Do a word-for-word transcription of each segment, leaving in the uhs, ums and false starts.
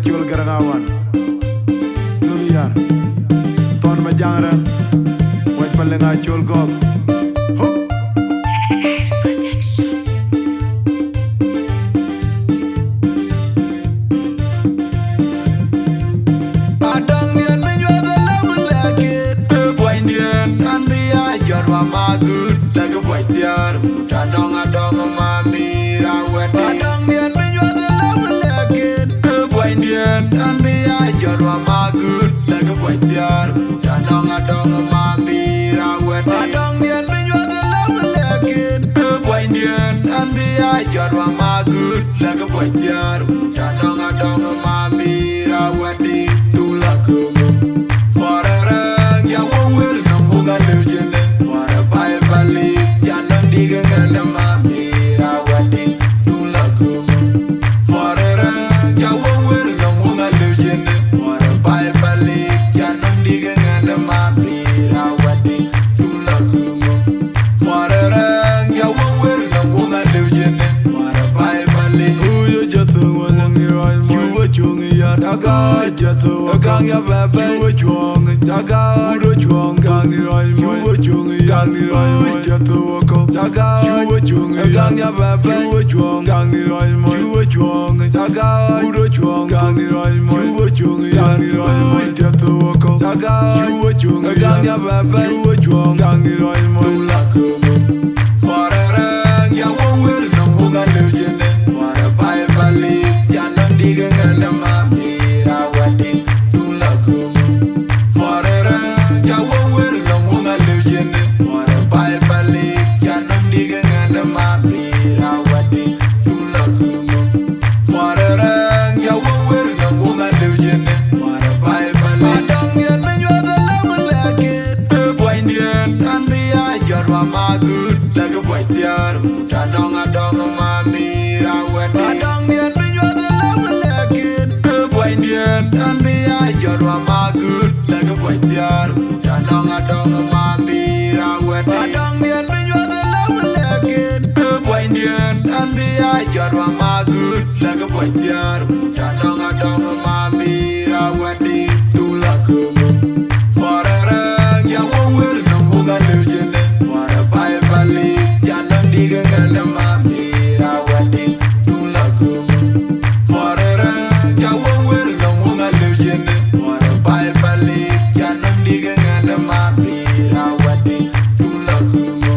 Col Garaŋ Awan. Lun yar. Thɔn Majaŋ Rɛŋ. Wɛc Paleŋ Acol Gɔ̈k. Hop. Adɔŋdiɛn bï nyuɔth ë lëu lɛ̈k kën, ë buɔnydiɛn an bï ya jɔt wa ma gör, lɛ̈k buɔny thiäär, wut adɔŋ adɔŋ ma mïïr awɛ̈t. Adɔŋdiɛn bï nyuɔth ë lëu lɛ̈k kën, ë buɔnydiɛn an bï ya jɔt wa ma gör, lɛ̈k buɔny thiäär, wut adɔŋ adɔŋ ma mïïr awɛ̈t. Adɔŋdiɛn bï nyuɔth ë lëu lɛ̈k kën, ë buɔnydiɛn an bï ya jɔt wa ma gör, lɛ̈k buɔny thiäär, wut adɔŋ adɔŋ ma mïïr awɛ̈t. Dï, duk la köŋö. Muɔrë rɛ̈ŋ, ya wok wël nɔm wok alëu jënë. Muɔrë Baibali, ya nɔm dïk ë ŋɛn ë ma mïïr awɛ̈t. Dï, duk la köŋö. Muɔrë rɛ̈ŋ, ya wok wël nɔm wok alëu jënë. Muɔrë Baibali, ya nɔm dïk ë ŋɛn ë ma mïïr awɛ̈t. Dï, duk la köŋö. Muɔrë rɛ̈ŋ, ya wok wël nɔm wok alëu jënë. Muɔrë Baibali. Ku ye jathu wala ngi rɔny mo. Yu we cuŋ ya daga jathu. Kang ya bɛbɛ. Yu we cuŋ daga. Udo cuŋ kang ni rɔny mo. Yu we cuŋ ya kang ni rɔny mo. Jathu ko daga. Yu we cuŋ kang ya bɛbɛ. Yu we cuŋ kang ni rɔny mo. Yu we cuŋ daga. Udo cuŋ kang ni rɔny mo. Yu we cuŋ ya kang ni rɔny mo. Jathu ko daga. Yu we cuŋ kang ya bɛbɛ. Yu we cuŋ kang ni rɔny mo. Duk la köŋö. Muɔrë rɛ̈ŋ, ya wok wël nɔm wok alëu jënë. Muɔrë Baibali, ya nɔm dïk ë ŋɛn ë ma mïïr awɛ̈t. Dï, duk la köŋö. Muɔrë rɛ̈ŋ, ya wok wël nɔm wok alëu jënë. Muɔrë Baibali, ya nɔm dïk ë ŋɛn ë ma mïïr awɛ̈t. Dï, duk la köŋö. Muɔrë rɛ̈ŋ, ya wok wël nɔm wok alëu jënë. Muɔrë Baibali. Adɔŋdiɛn bï nyuɔth ë lëu lɛ̈k kën, ë buɔnydiɛn an bï ya jɔt wa ma gör, lɛ̈k buɔny thiäär, wut adɔŋ adɔŋ ma mïïr awɛ̈t. Adɔŋdiɛn bï nyuɔth ë lëu lɛ̈k kën, ë buɔnydiɛn an bï ya jɔt wa ma gör, lɛ̈k buɔny thiäär, wut adɔŋ adɔŋ ma mïïr awɛ̈t. Adɔŋdiɛn bï nyuɔth ë lëu lɛ̈k kën, ë buɔnydiɛn an bï ya jɔt wa ma gör, lɛ̈k buɔny thiäär, wut adɔŋ adɔŋ ma mïïr awɛ̈t. Dï, duk la köŋö. Muɔrë rɛ̈ŋ, ya wok wël nɔm wok alëu jënë. Muɔrë Baibali, ya nɔm dïk ë ŋɛn ë ma mïïr awɛ̈t. Dï, duk la köŋö. Muɔrë rɛ̈ŋ, ya wok wël nɔm wok alëu jënë. Muɔrë Baibali, ya nɔm dïk ë ŋɛn ë ma mïïr awɛ̈t. Dï, duk la köŋö.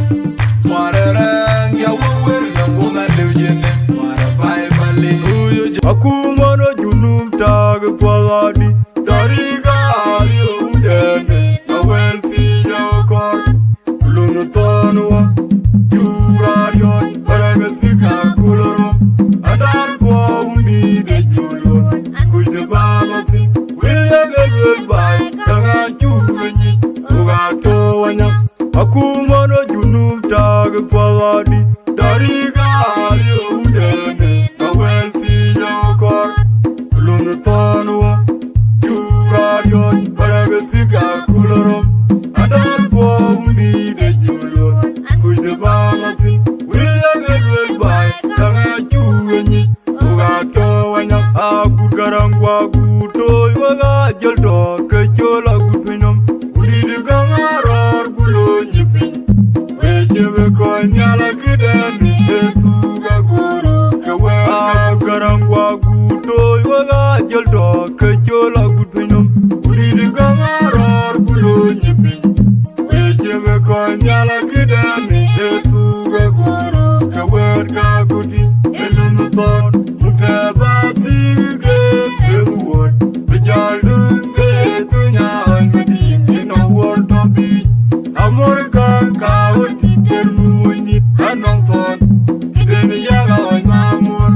Muɔrë rɛ̈ŋ, ya wok wël nɔm wok alëu jënë. Muɔrë Baibali. Akum ɣɔn ë junub tak puɔth adï. Tariga aliu dɛmɛ, na wɛl thiic ë kɔr. Kulun thɔn wa, jur ariɔt, bärɛk ë thika kulorɔ. Adar puɔ wuni de julun, kuc de balathi. Wil ye de luel bai, kaŋa cuk ë nyic, uga tɔ wanya. Akum ɣɔn ë junub tak puɔth adï. Tariga aliu dɛmɛ, na wɛl thiic ë kɔr. Kulun thɔn wa, jur ariɔt, bärɛk ë thika kulorɔ. Adar puɔ wuni de julun, kuc de balathi. Wil ye de luel bai, kaŋa cuk ë nyic. Uga tɔ wanya. Agut Garaŋ ku agut Toc wek ajɔl tɔ ke col agut pinynhom. Wudït Gäŋ arɔ̈ɔ̈r ku lony piny. We cï bï kɔc nhial akëdɛn ë thuk agoro ke wek. Agut Garaŋ ku agut Toc wek ajɔl tɔ ke col agut pinynhom. Wudït Gäŋ arɔ̈ɔ̈r ku lony piny. We cï bï kɔc nhial akëdɛn ë thuk agoro ke wek ka kudi ë lun thɔn. Mukɛ ba thïn ke ë wuɔt bï jɔl dun ke ë thuny aɣɔn madïŋ ë nɔm wuɔt tɔ biic. Amor ka ka wën dït der mu wëny dït anɔŋ thɔn. Këden yak aɣɔn ma amor.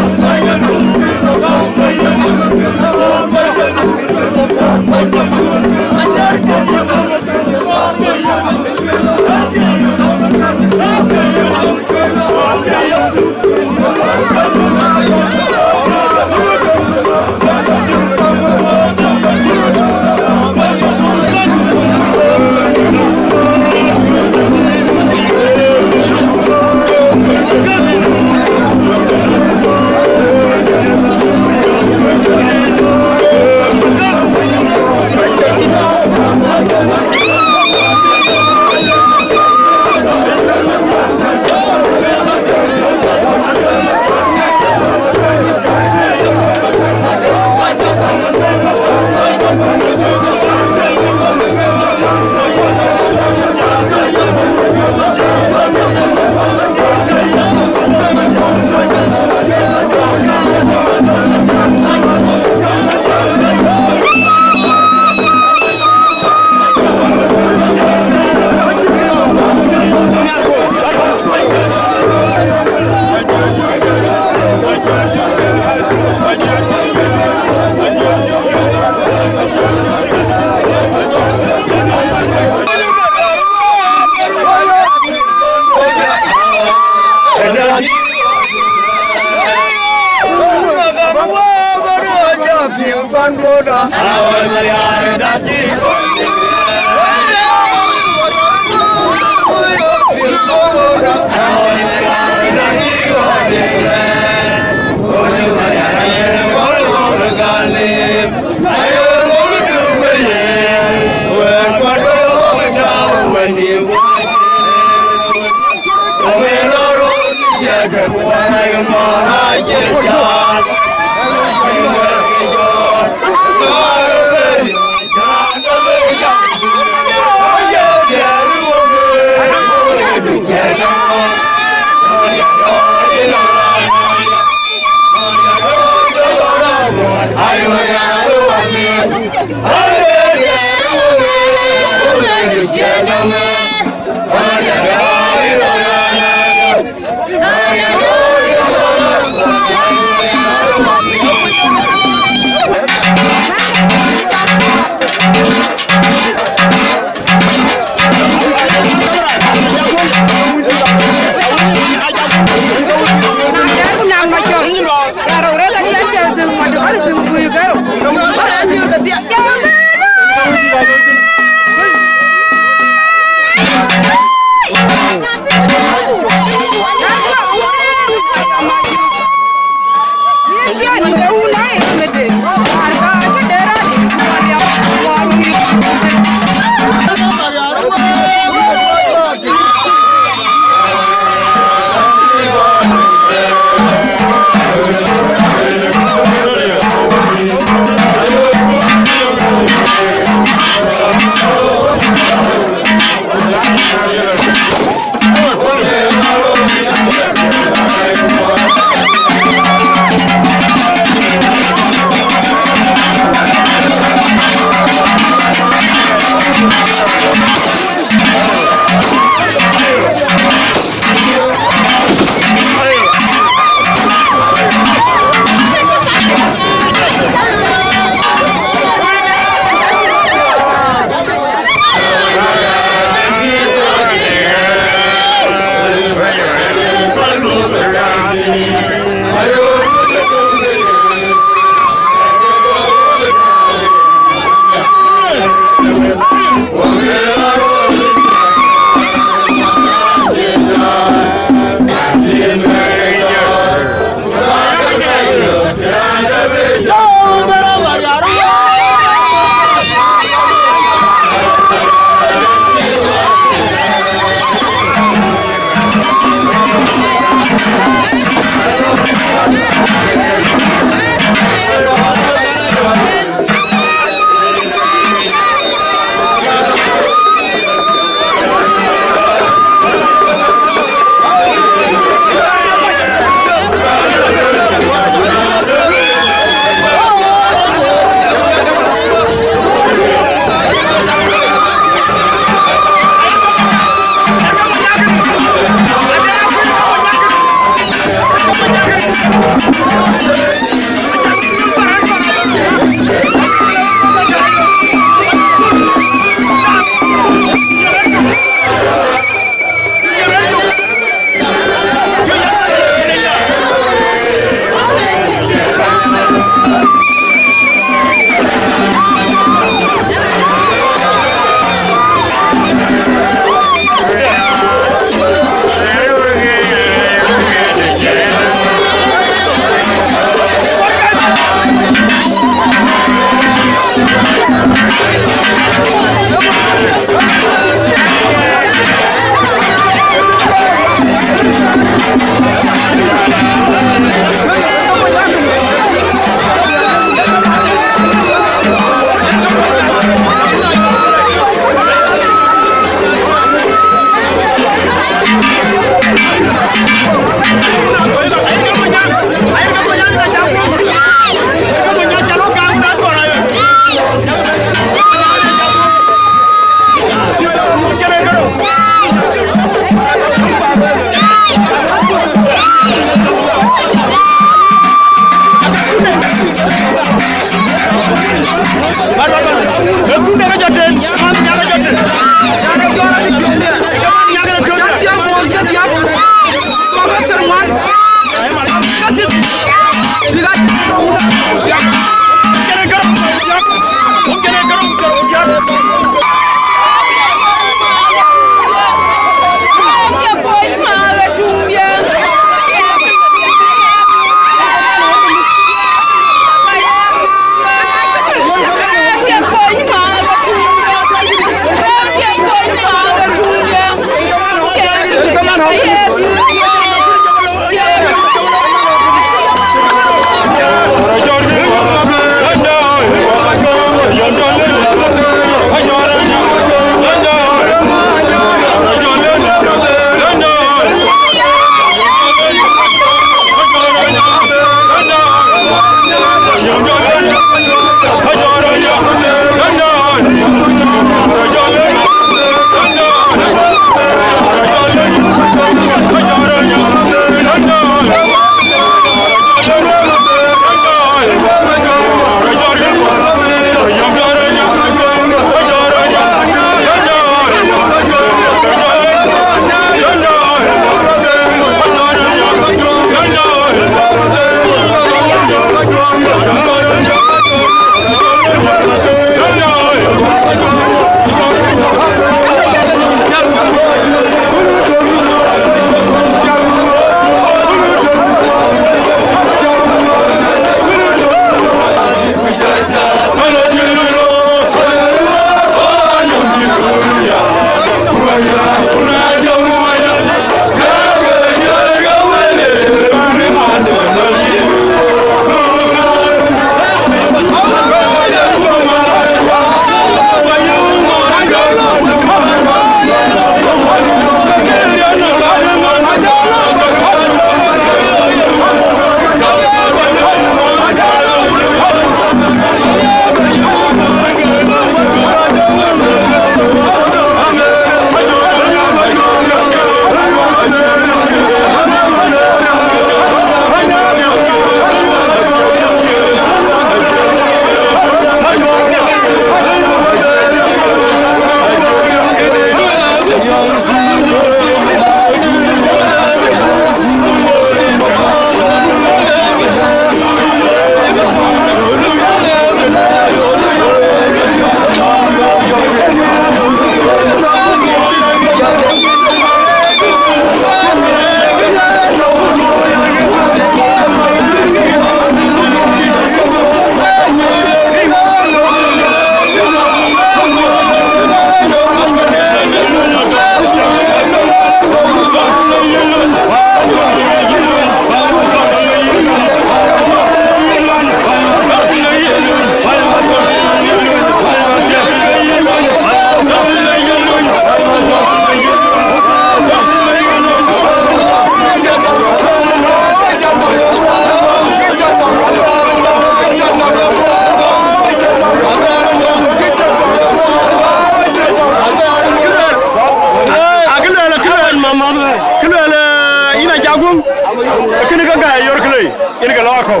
Yen ke lɔ akɔ̈u,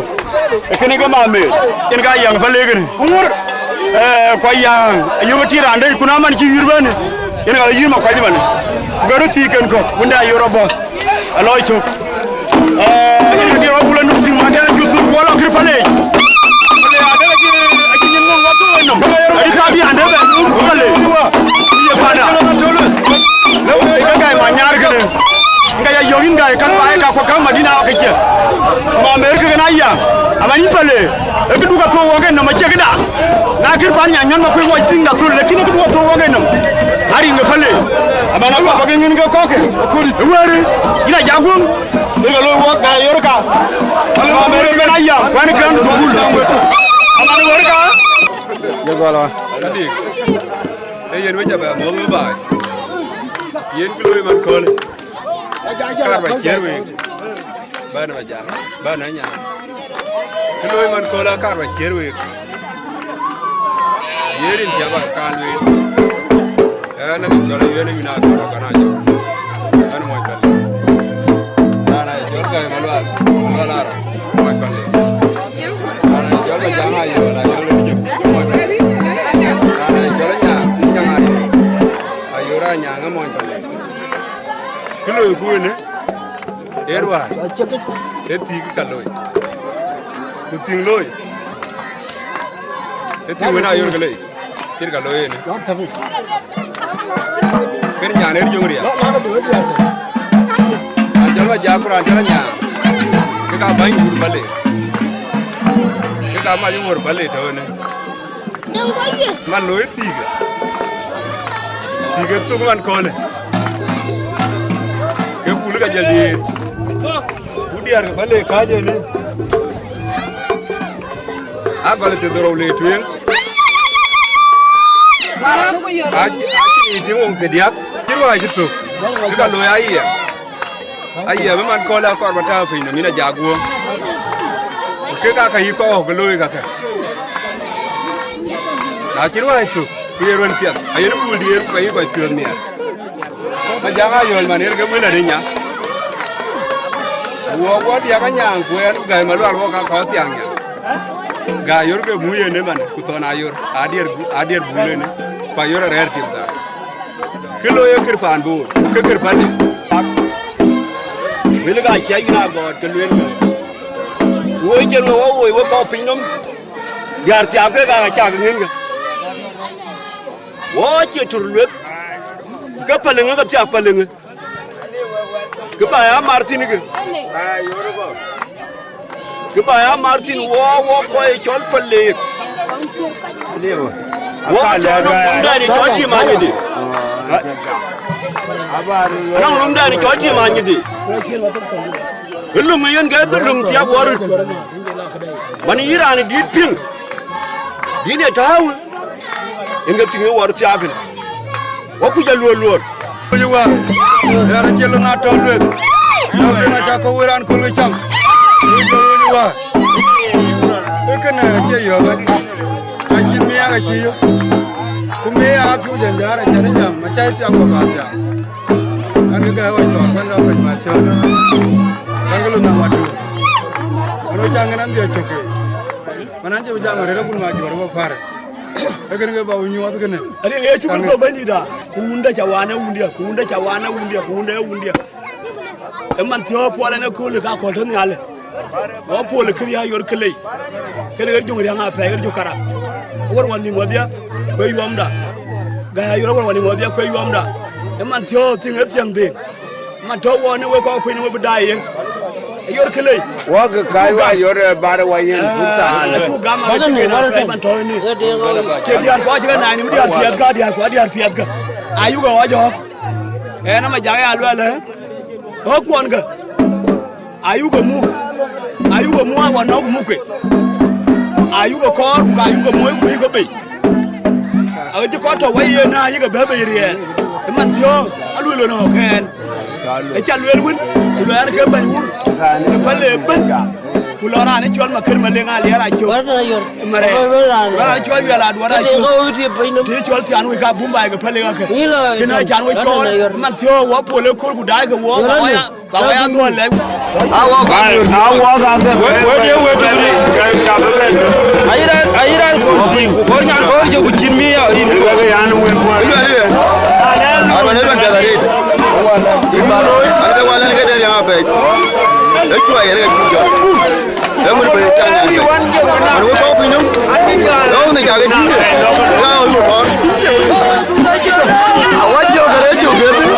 ee kënë ke Mamer, yen ka Ayaŋ Pale kënë. Ku ŋur, ee, ku Ayaŋ, ayöŋ ë tït raan dec, ku na man cï yïr bɛ̈n, yen ka lɔ yïr Makuac ëmën. Ku ke röt thiëëk kën kɔ̈k, wënde Ayor abɔ̈, alɔɔc cök. Ee, yen ka diɛɛr wä bul anuk thïn, ma tɛ̈n acuk thur, ku wä lɔ kër Pale yic. Pale adek acï, acï nyin ŋɔ̈ŋ wä thok ë nɔm. Acï thaa bï ande bɛ̈n, ku Pale. Ku ye panda. Lëu ke Gäi Manyaar kënë. Ŋa ya yök yïn Gäi, käk baai ka ku käk Madina ke cie. Mamer ke na ya. Ama yïn Pale. E këdu ka thou wok en nɔm acie këda. Na kër pan nya nyɔn ma kuc wɔ thïn da thul, lakin e këdu ka thou wok en nɔm. Ariŋ e Pale. Ama na wok ke ŋin ke kɔ̈k ke. E wëri. Yïn a jaguŋ. E ka loi wok Gäi Ayor ka. Mamer ke na ya. Wɛn kën thukul. Ama wëri ka. Ye gɔl wa. Adi. E yen we ca bɛ mɔ̈th we baai. Yen kë loi man köölë. Kaar ba ciër week. Bän ba jam. Bän anya. Kë loi man köölë kaar ba ciër week. Ye rin ca ba kaal week. Ɣɛn a rin cɔl Ayuɛl Ayuɛl Aköl Akan Ajɔk. Ɣɛn muɔc Pale. Raan a cɔl Gäi Malual, Malual Arɔ, muɔc Pale. Raan a cɔl Majaŋ Ayol, Ayol Rijek, muɔc Pale. Raan a cɔl Anyaŋ, Anyaŋ Ayol, Ayol Anyaŋ, muɔc Pale. Kë loi ku ënë, ee ruääi, ee thiëk ka loi. Ku thiëŋ loi, ee thiëŋ wën Ayor ke lei. Cït ka looi ënë. Lɔr thäpë. Kën nyan ë riöŋ rial. Lɔr, lɔr thäpë, wek diäär thäpë. Raan jɔl ba jak ku raan jɔl a nyaŋ. Kë ka bäny wur Pale. Kë ka mac wur Pale tɔ̈u ënë. Man looi thiikë. Thiikë thok man köölë. Ke bul ka jɔl diëër. Ku diäär ke Pale kääc ënë. Agɔl thiërdhorou le tueŋ. Acï, acï tiŋ wok thiërdiäk. Cï ruääi cï thök. Kë ka looi ayiɛɛm. Ayiɛɛm ë man köölë akɔɔr ba tääu piny nɔm, yïn a jak guöm. Ku kek aa ka yï kɔɔk ke looi kakë. Na cï ruääi thök, ku ye ruɛ̈n piɛth, ayen bul diëër ku ka yï kɔc piɔ̈ɔ̈th miɛt. Majaŋ Ayol man yen ke wël adï nya. Wɔ wɔ diäk anyaŋ ku ɣɛn ku Gäi Malual wɔ ka kɔ̈th thiaŋ nya. Gäi Ayor ke mui ënë man ku Thɔn Ayor, adiɛr gu-, adiɛr bul ënë, ku Ayor arɛ̈ɛ̈r tim thar. Kë looi ee kër paan Boor, ke kër Pale. Wël ka cia yïn agɔɔt ke lueel kë. Woi cen we wɔ woi we kɔ̈k piny nɔm, diäär thiaak ke ka cak ŋiɛ̈n kë. Wɔ cie tur lueth, ke Pale ŋë ke thiaak Pale ŋë. Kë ba ya mar thïn kë. Kë ba ya mar thïn wɔ, wɔ kɔc cɔl Paleek. Wɔ tɔ̈ nɔŋ lumdan cɔl tim anyidi. Anɔŋ lumdan cɔl tim anyidi. Ë lum yen ke dhil lum thiak wɔ röt. Man yï raan dït piŋ. Dïn ye tääu. Yen ke thiŋ ë wɔ röt thiaak kën. Wɔ kuc aluɔ̈ɔ̈r luɔ̈ɔ̈r. Yï wä, yɛn acï löŋ atɔ̈ lueth. Yɔ̈k piŋ acä kɔ̈u wëë raan köl ke cam. Yï jɔ wïc wä. Ee kënë acie yɔ̈ɔ̈k ë. Acïn miɛɛk acï yök. Ku miɛɛk aa piu jɛn jäär acän jam, acä thiaŋ wä ba thiaŋ. An, ke gɛ̈ɛ̈r wä cɔɔr, bän ka pɛ̈ny ma cɔɔr. Bän ke löŋ nɔm wä tuur. Ɣɛn wä caŋ ɣɛn an, dhiɛ cök ke. Man an, cï bï jam arëët, agun ma juɔ̈ɔ̈r wä pär. Ee kënë ke ba wä nyuɔɔth kënë. Ariŋ Yecu Kërtho Bɛ̈nydïïtda, ku wunde ca waan ee wundiɛ̈, ku wunde ca waan ee wundiɛ̈, ku wunde ee wundiɛ̈. Ë man thiɔ̈k puɔl ɛn ë kööl ka kɔ̈l tɔ̈ nhial. Ɣɔn puɔl ë këriëëc Ayor ke lei. Kënë ɣer jöŋ riäŋ apɛi, ɣer jöŋ karap. Awär wä nïm wadhia, ku ë yuɔmda. Gäi Ayor awär wä nïm wadhia, ku ë yuɔmda. Ë man thiɔ̈k thiŋ ë thiäŋ dhëëŋ. Man tɔ̈ wɔn ë wek kɔ̈k piny ë we bï daai ye. Ayor ke lei. Wɔ ke kac wä Ayor ë bar wä yen ku thaal. Acuk gam a cï ŋen apɛi man tɔ̈ ënë. Cie diäär kuɔ cï ke naai nïm diäär piɛth ka, diäär kuɔ diäär piɛth ka. Ayuk ë ɣɔc ɣɔ̈k. Ɣɛn ama jak ya luɛl ë. Ɣɔ̈k kuɔn ke. Ayuk ë mu. Ayuk ë mu a wä nɔ̈k muk ke. Ayuk ë kɔɔr ku ka ayuk ë muɔ̈i ku bï ke bei. Aɣet cï kɔc tɔ̈ wä yen na yïk abɛ̈ bei riɛɛr. Ë man thiɔ̈ɔ̈ŋ, aluel ɣɔn ɣɔ̈k kɛɛn. Ë ca lueel wën, ku luɛɛl ke bɛ̈ny wur, ë päl ë bën. Ku lɔ raan ë cɔl Makër Maleŋ Aliɛr Acök. Wɛ̈t na yɔr. Mare. Wɛ̈t na yɔr. Raan ë cɔl Wiɛl Aduɔr Acök. Ka tïŋ kɔ̈u tï piny nɔm. Tï cɔl Thian Wec ka bum baai ke päl ë ɣa ke. Yïn lɔ. Kënë Thian Wec cɔɔl, man thiɔ̈k wɔ pol ë köl ku daai ke wɔ, ba wɔ ya, ba wɔ ya dhuɔl lɛ̈k. Awɔ ka. Wek, wek ye wek tök ni. Ayï raan, ayï raan kɔɔr thïn, ku kɔɔr nyan kɔɔr jɔ ku cïn mi ya yïn. Luel ye. Aron ë run piɛth arëët. Yïn looi, an ke wal an ke dɛ̈t riaŋ apɛi. Ë cuai yen ke cuk jɔt. Ë mun bɛ̈ny ca nyan bɛ̈ny. Man wek kɔ̈k piny nɔm. Ë ɣɔn dhil cak ë tïŋ. Ka ɣɔn yök kɔɔr. Awɔc jɔ kërë cök ke tïŋ.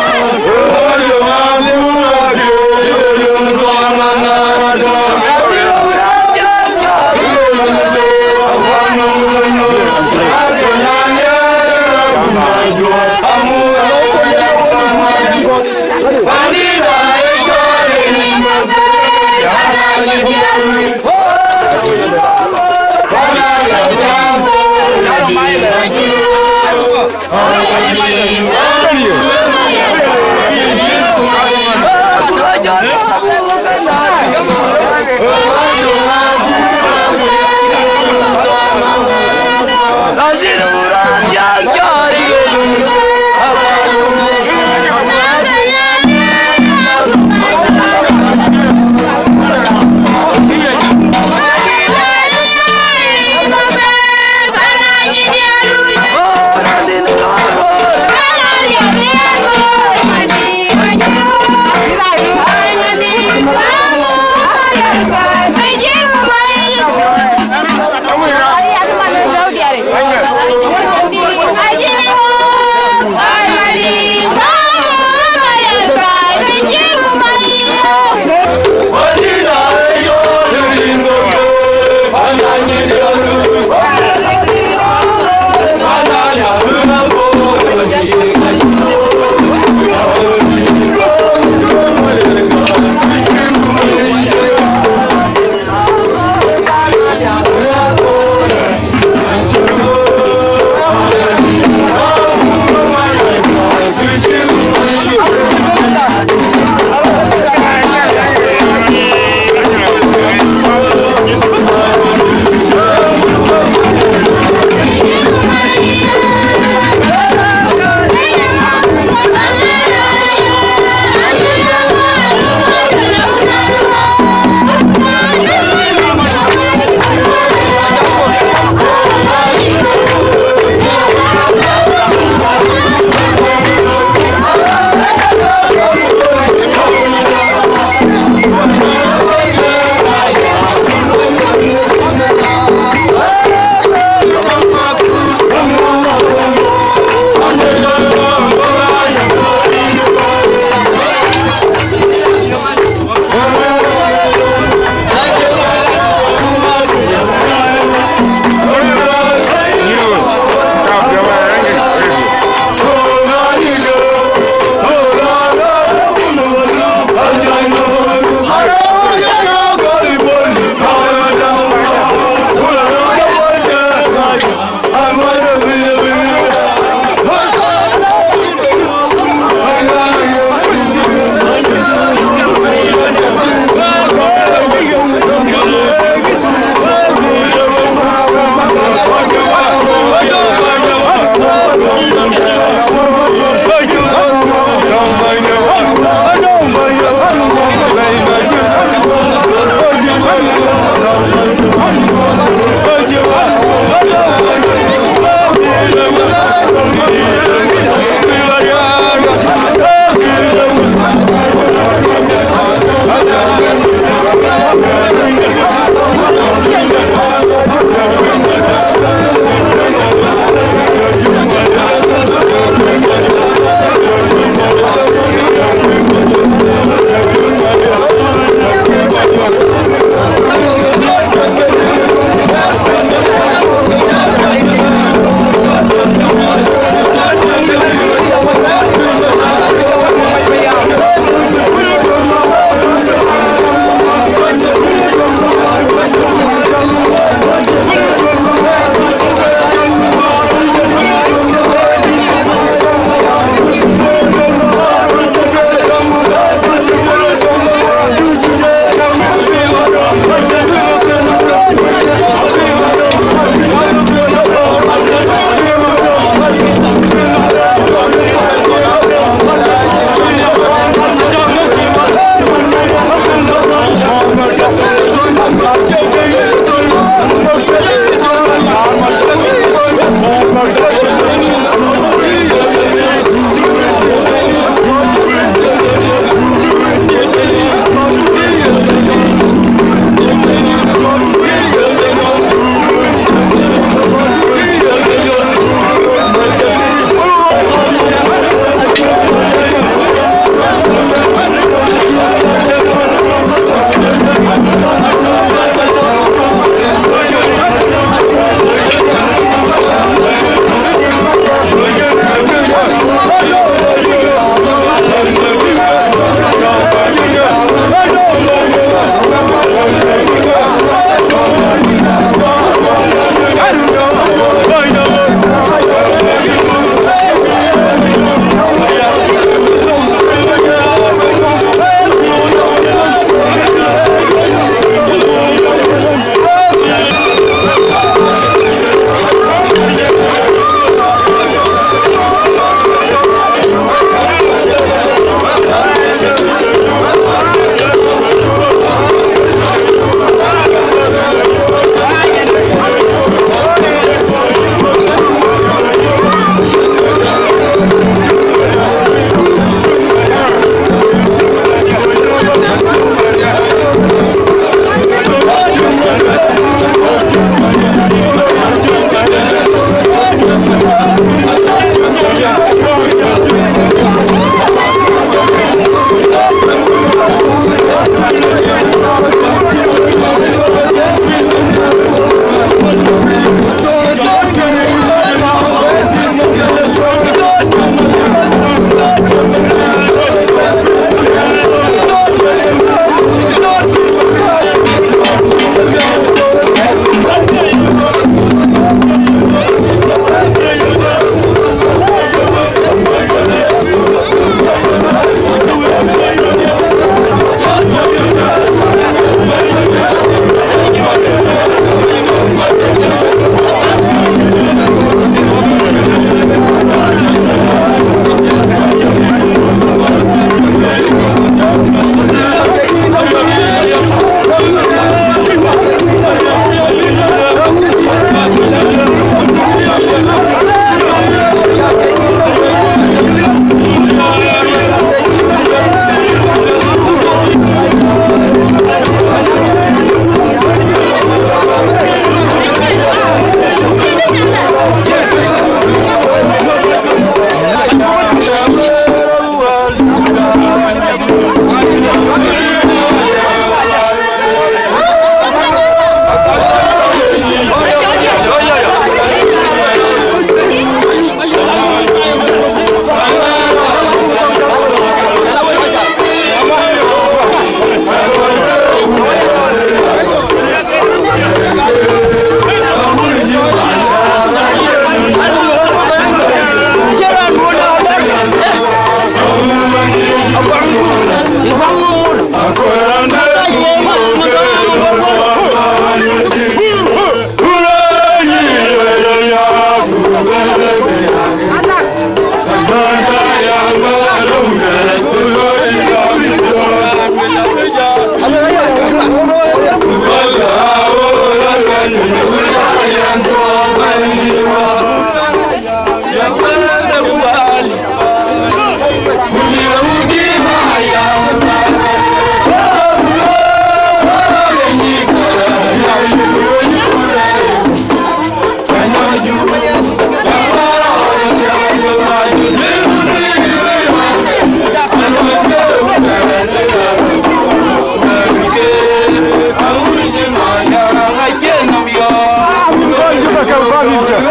Iya,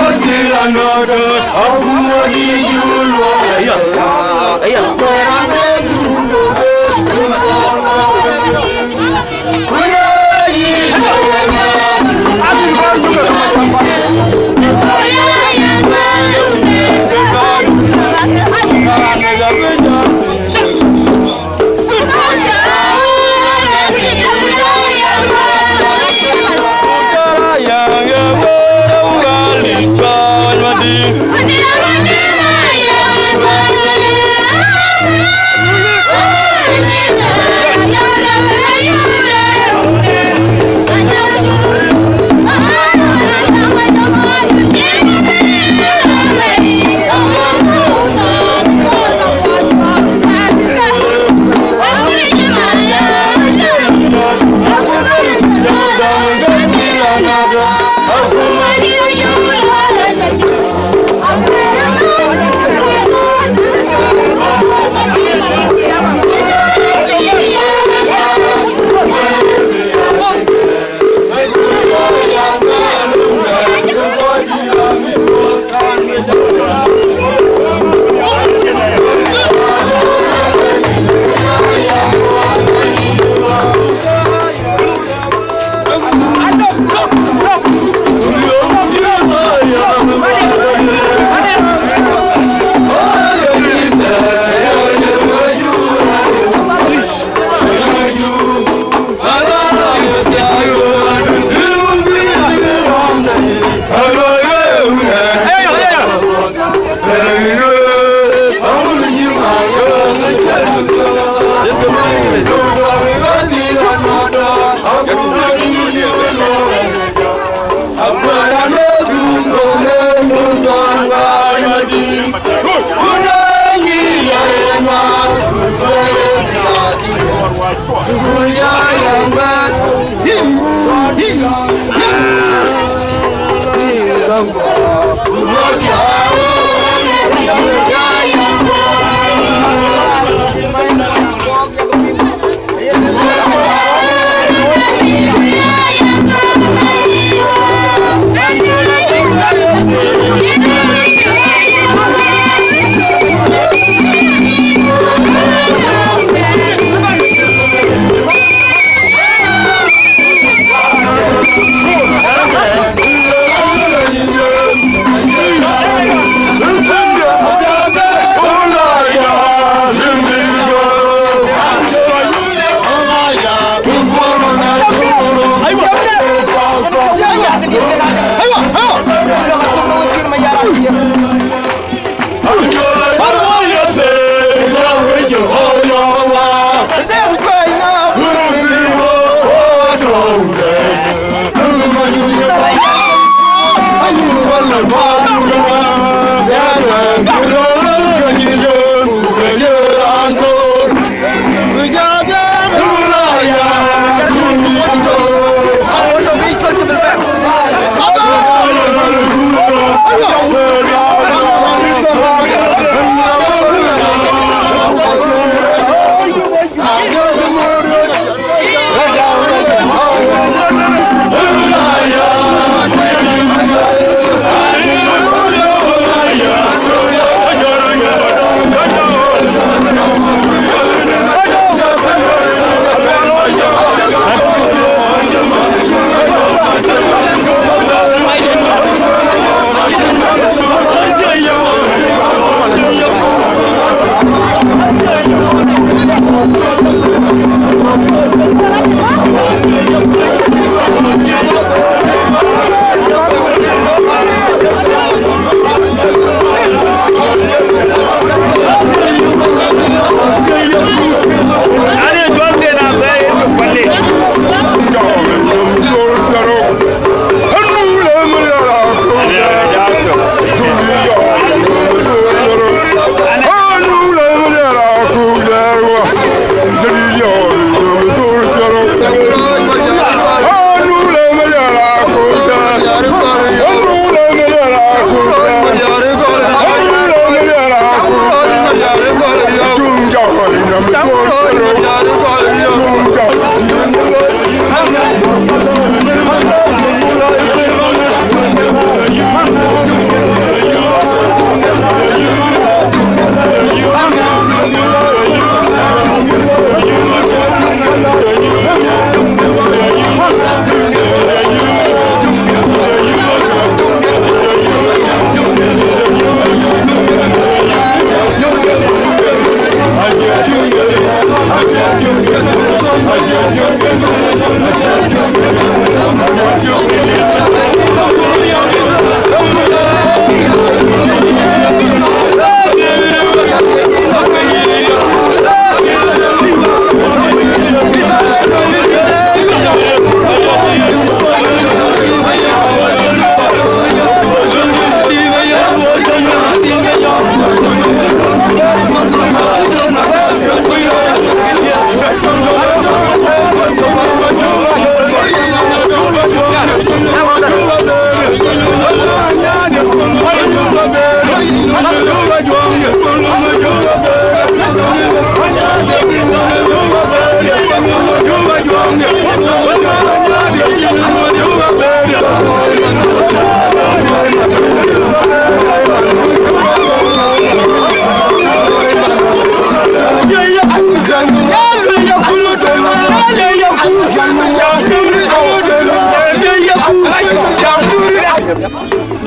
iya.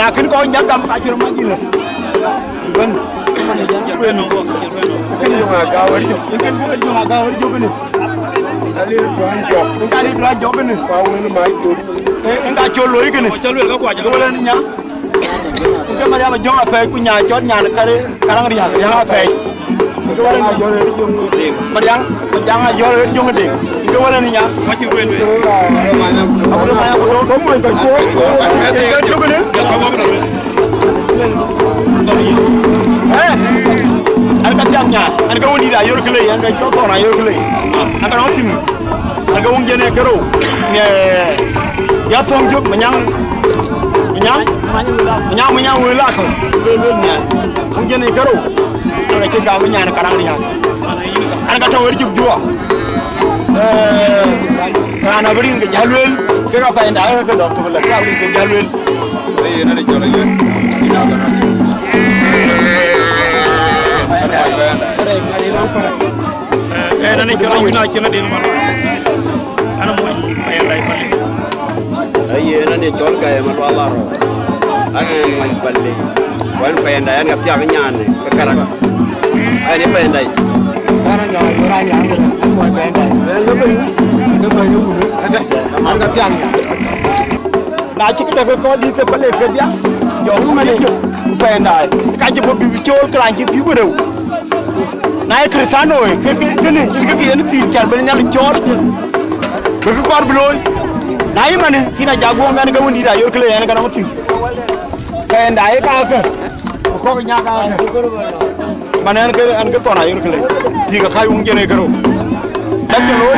Akën kɔc nyak gam ka cï röt mac yïn. Bɛ̈n. Kën yöŋ agäu wär jök. Kën buk jök agäu wär jök kënë. Ka lëu duany jɔk. Kën ka lëu duany jɔk kënë. Ka wël mac döt. Ee, kën ka cɔl looi kënë. Cɔl wël ka kuac. Wël ni nya. Kën ke Mariam Jɔŋ apɛɛc ku nya cɔl nyan kare karaŋ riäk, riäk apɛɛc. Mariaŋ, Mariaŋ Ayɔl ɣer Jɔŋ Deŋ. Ke wala ni nya. Abu de manya ku do. Ke jok ni. Eh. An ka tiang nya. An ka woni da yor kle, an ka jo to na yor kle. An ka no tim. An ka wun jene kero. Ne. Ya tong jok Manyang. Manyang. Manyang, Manyang wela ko. Ke lo nya. Wun jene kero. An ka ci gam nyan karaŋ riäk. An ka tɔ̈u ë cuk juɔ. Eh, raan abï rin ke jäl lueel, ke ka pɛɛi nda ke dɔk tök lɛ, ke abï rin ke jäl lueel. Aye, nani cɔl aye. Eh, nani cɔl aye, na cïn adil man. Ana muɔny, aye, rai pale. Aye, nani cɔl Gaya Malual Arɔu. An, an muɔny pale. Wan pɛɛi nda, an ka thiak nyan, ke karak. An ë pɛɛi ndai. An ë nyɔɔc ɣöt anya ɣöt, an muɔc pɛɛi ndai. Ke bɛ̈ny ë wun, an ka thiaŋ ya. Na cï këdë ke kɔc dït ke pale kedhia, jɔ wun ë jök, ku pɛɛi ndai. Ka cï bɔ̈ bï cool, ke raan cï bï ku reu. Na ye Krïthiano, ke, ke, kënë, yen ke, ke yen thïn cän ben Nhialic cɔɔl. Ke kë kɔɔr bï looi. Na ye manë, kïn a jak guɔ̈m ɛn ke wën dït a yor këlë ɛn ke nɔŋ thïn. Pɛɛi ndai ye kakë. Ku kɔ̈k ë nyak aa kë. Man ɛn ke, ɛn ke thɔn ayör këlë. Thiëk akäc wuŋ jɛn ee kërou. Dak cï looi,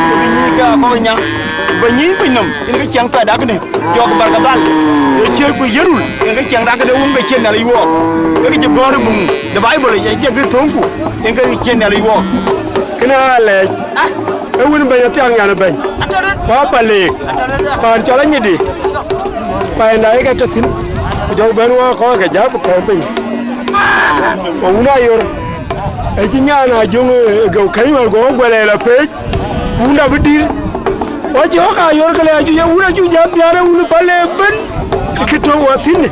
ke bï nyïïn ke akɔ̈k ë nyak. Bï nyïïn piny nɔm, yen ke ciɛŋ thɔɔc dak kënë. Jɔk barkadhal. Ee ciëëc ku yërul, yen ke ciɛŋ dak këde wuŋ ke cïn Nhialic wuɔɔk. Ke ke cï gɔ̈ɔ̈r ë buŋ de Baibol, ee ciɛk ke thöŋku, yen ke cïn Nhialic wuɔɔk. Kënë aa lɛɛc. Ee wën bɛ̈ny athiaŋ nyan ë bɛ̈ny. Ku aa paleek. Paan cɔl anyidi. Paan na ye ke tɔ thïn. Ku jɔk bɛ̈n wä kɔ̈k ke jäp kɔ̈k piny. Ku wun ayor. Ë cï nyan a jöŋ ë geu kɛ̈ny wär go guɛl ë lɔ peec. Wun abï dïr. Wä cï ɣɔ̈k ayor ke lɛ acu ye wun acu jäp biäär ë wun paleek bën. Ë kë tɔ̈u wä thïn.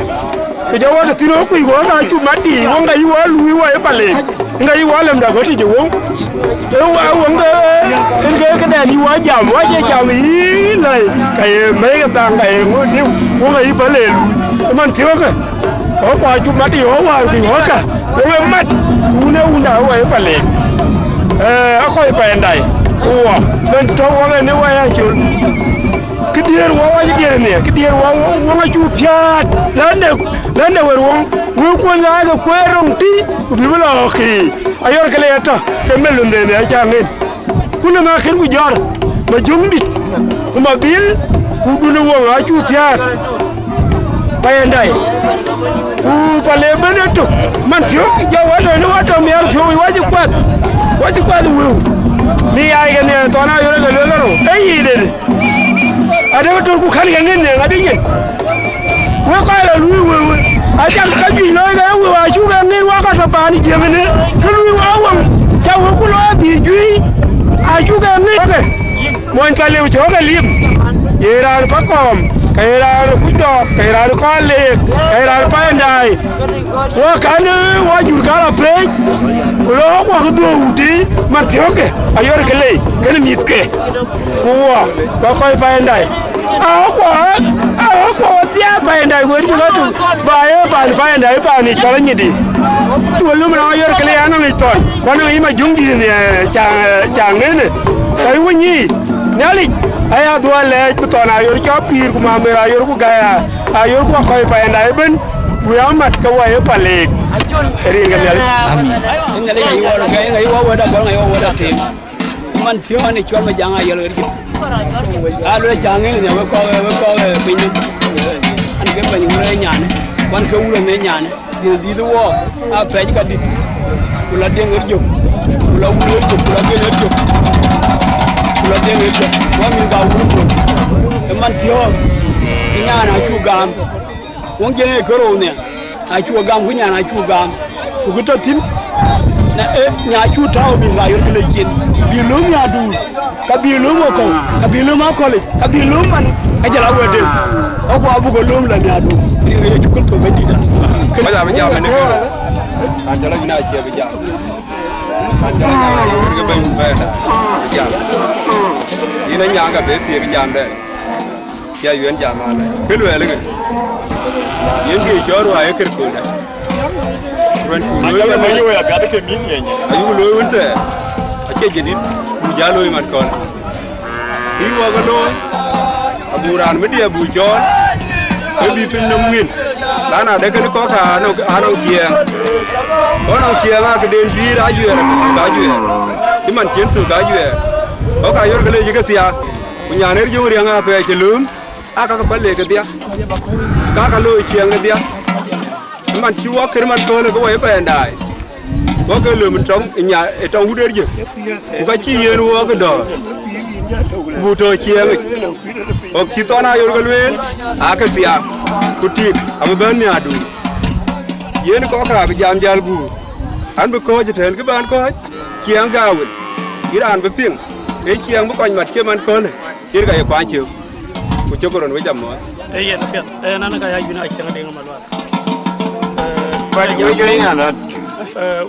Ke jɔ wä tɔ thïn ɣɔ̈k kuc ɣɔ̈k acu mat tiic ɣɔ̈k ŋa yï wä luui wä ye paleek. Ŋa yï wä lɛm dak ɣöt yic ë woŋ. Ee wä woŋ ke en ke këdɛn yï wä jam, wä cie jam yï lɛi, ka ye mɛ̈i ke dhaŋ, ka ye ŋö diu, woŋ ayï päl ee luui. Ëman thiɔ̈kë, ɣɔ̈k wä cuk mat yic ɣɔ̈k wäär kuc ɣɔ̈kkä, woŋ ee mat, wun ee wunda wä ye paleek. Ee, akɔc pɛɛi ndai, ku wä, ben tɔ̈u wä ɣɛn ë wä ya col. Kë diëër wä wä cï diëër nhiɛɛr, kë diëër wä wä, woŋ acuk piäät, lande, lande wër woŋ, wëu kuɔn ɣaak ke kueer röŋ tï, ku bï bï lɔ ɣɔ̈k kï. Ayɔr ke le ya tɔ, ke mel lundheene acä ŋen. Ku lëmë akën ku jɔr, ma jöŋdït, ku ma bil, ku dun ë woŋ acuk piäät. Payandai. Ku pale ben ë tök, man thiök, jɔ wä tɔ në wä tɔ miɛɛr piɔ̈u, wä cï kuɛth, wä cï kuɛth wëu. Ni yaai ke nhiɛɛr thɔn ayɔr ke luel ɣerou, ee yic dede. Adekë tök ku kän ke ŋen nhiɛɛr adï yen. Wek kɔc lɔ luui wëu, acak ka juëc looi ke wëu acuk e ŋen wä ka tɔ paan Jiëŋ ënë, ke luui wä woŋ, ca wëu ku lɔ abï juëc, acuk e ŋen. Oke, mony Paliu cɔk e lim, ye raan pa kɔɔm, ke ye raan kuc dɔɔk, ke ye raan kɔn leek, ke ye raan pa ndaai. Wä kan wä jur ka lɔ peec, ku lɔ wä kuak dhuöök wutic, man thiökë, ayɔr ke lei, kën mïthke. Ku wä, wä kɔc pa ndai. Awä kuɔ, awä kuɔ dhiaar payandai wëër cï ɣöt, ba ye pan payandai pan ë cɔl anyidi. Wël lum rɔŋ ayör këlë an, nɔŋ yic thɔn, ku nɔŋ yic ma juŋ dït, eh, caŋ, eh, caŋ ŋënë. Ka yï wä nyïï, Nhialic aya dhuɔl lɛɛc bï thɔn ayör cɔk pïïr ku mamer ayör ku gäi ayör ku akɔc payandai ëbën, ku ya mat ke wä ye paleek. Rin ke Nhialic. Amin. Nhialic ayï wä rɔt gäi, ayï wä wëda gɔl, ayï wä wëda tem. Man thiɔ̈ɔ̈n ë cuɔl me jaŋ ayɔl ɣer jö. A luel caŋ ŋic nhial wek kɔ̈k, wek kɔ̈k, eh, piny nɔm. An ke bɛ̈ny wun ë nyanë, wan ke wun ë nyanë, dhiëth dhiëth wɔɔk, a pɛɛc ka dït. Ku la deŋ ɣer jök, ku la wun ɣer jök, ku la deŋ ɣer jök. Ku la deŋ ɣer jök, ku amïth ka wun puɔ̈l. Ë man thiɔ̈ɔ̈n, ë nyan acuk gam. Wëŋ jɛn ee kërou nhial, acuk gam, ku nyan acuk gam, ku kë tɔ thïn, na, eh, nya cuk tääu mïth ka yör kë le cin, bï löm ya duur, ka bï löm wakɔ̈u, ka bï löm akɔ̈lic, ka bï löm man, ka jɔl a wɛ̈tden. Aku abuk ke lööm la miadu. Rin ke Yecu Kërtho Bɛ̈nydïïtda. Kɔc abï jam ënë kërë. Raan cɔl Ayuïn Aciëk bï jam. Raan cɔl Ayuïn Aciëk bï bɛ̈ny bɛ̈ɛ̈rda. Bï jam. Yïn anyaŋ ka bï thiëëk jamdɛn. Cï Ayuïn jam alë. Kë luɛɛl ëkë. Yen kë cɔɔr ruääi ë kërkölda. Ruɛ̈n ku looi wën lë. Ayuk looi wën thɛɛr. Acie jadït. Buk jal looi man kɔn. Bï wɔ ke looi, abuk raan bï diɛɛr buk cɔɔl, ke bï pinynhom ŋïn. Lan adë kënë kɔ̈k aa nɔŋ, aa nɔŋ ciɛɛŋ. Kɔc nɔŋ ciɛɛŋ aa këden juiir ajuɛɛr, akë thök ajuɛɛr. Cï man cïn thök ajuɛɛr. Kɔ̈k aa yörkë leec ë kedhia, ku nyan ë riöŋ riɛŋ aa pɛɛi cï lööm, aa kakë päl leec kedhia. Kakë looi ciɛɛŋ kedhia. Ë man cï wɔ kër man köölë ke wɔ ë pɛɛndaai. Wɔ ke lööm ë tɔŋ ë nya ë tɔŋ wut ë riëk. Ku ka cï yen wɔ ke dɔ̈ɔ̈r. Ku buk tɔ̈ ciɛɛŋic. Ɣɔk cï thɔn ayör ke lueel, aake thiaak. Ku tik abï bɛ̈n miäätdu. Yen kɔc kë abï jam jäl guur. An bï kɔ̈ɔ̈c ëtɛ̈ɛ̈n kë bän kɔ̈ɔ̈c, ciɛɛŋ gäu wël. Cï raan bï piŋ, ee ciɛɛŋ bï kɔc mat cï man köölë. Yen ka ye kuany ciëk, ku cï ke rɔn wec amɔ̈ɔ̈th. Ee yen apiɛth, ee, nɛn ka ya Ayuïn Aciëk Deŋ Malual. Ee, But ya we doing a lot. Ee,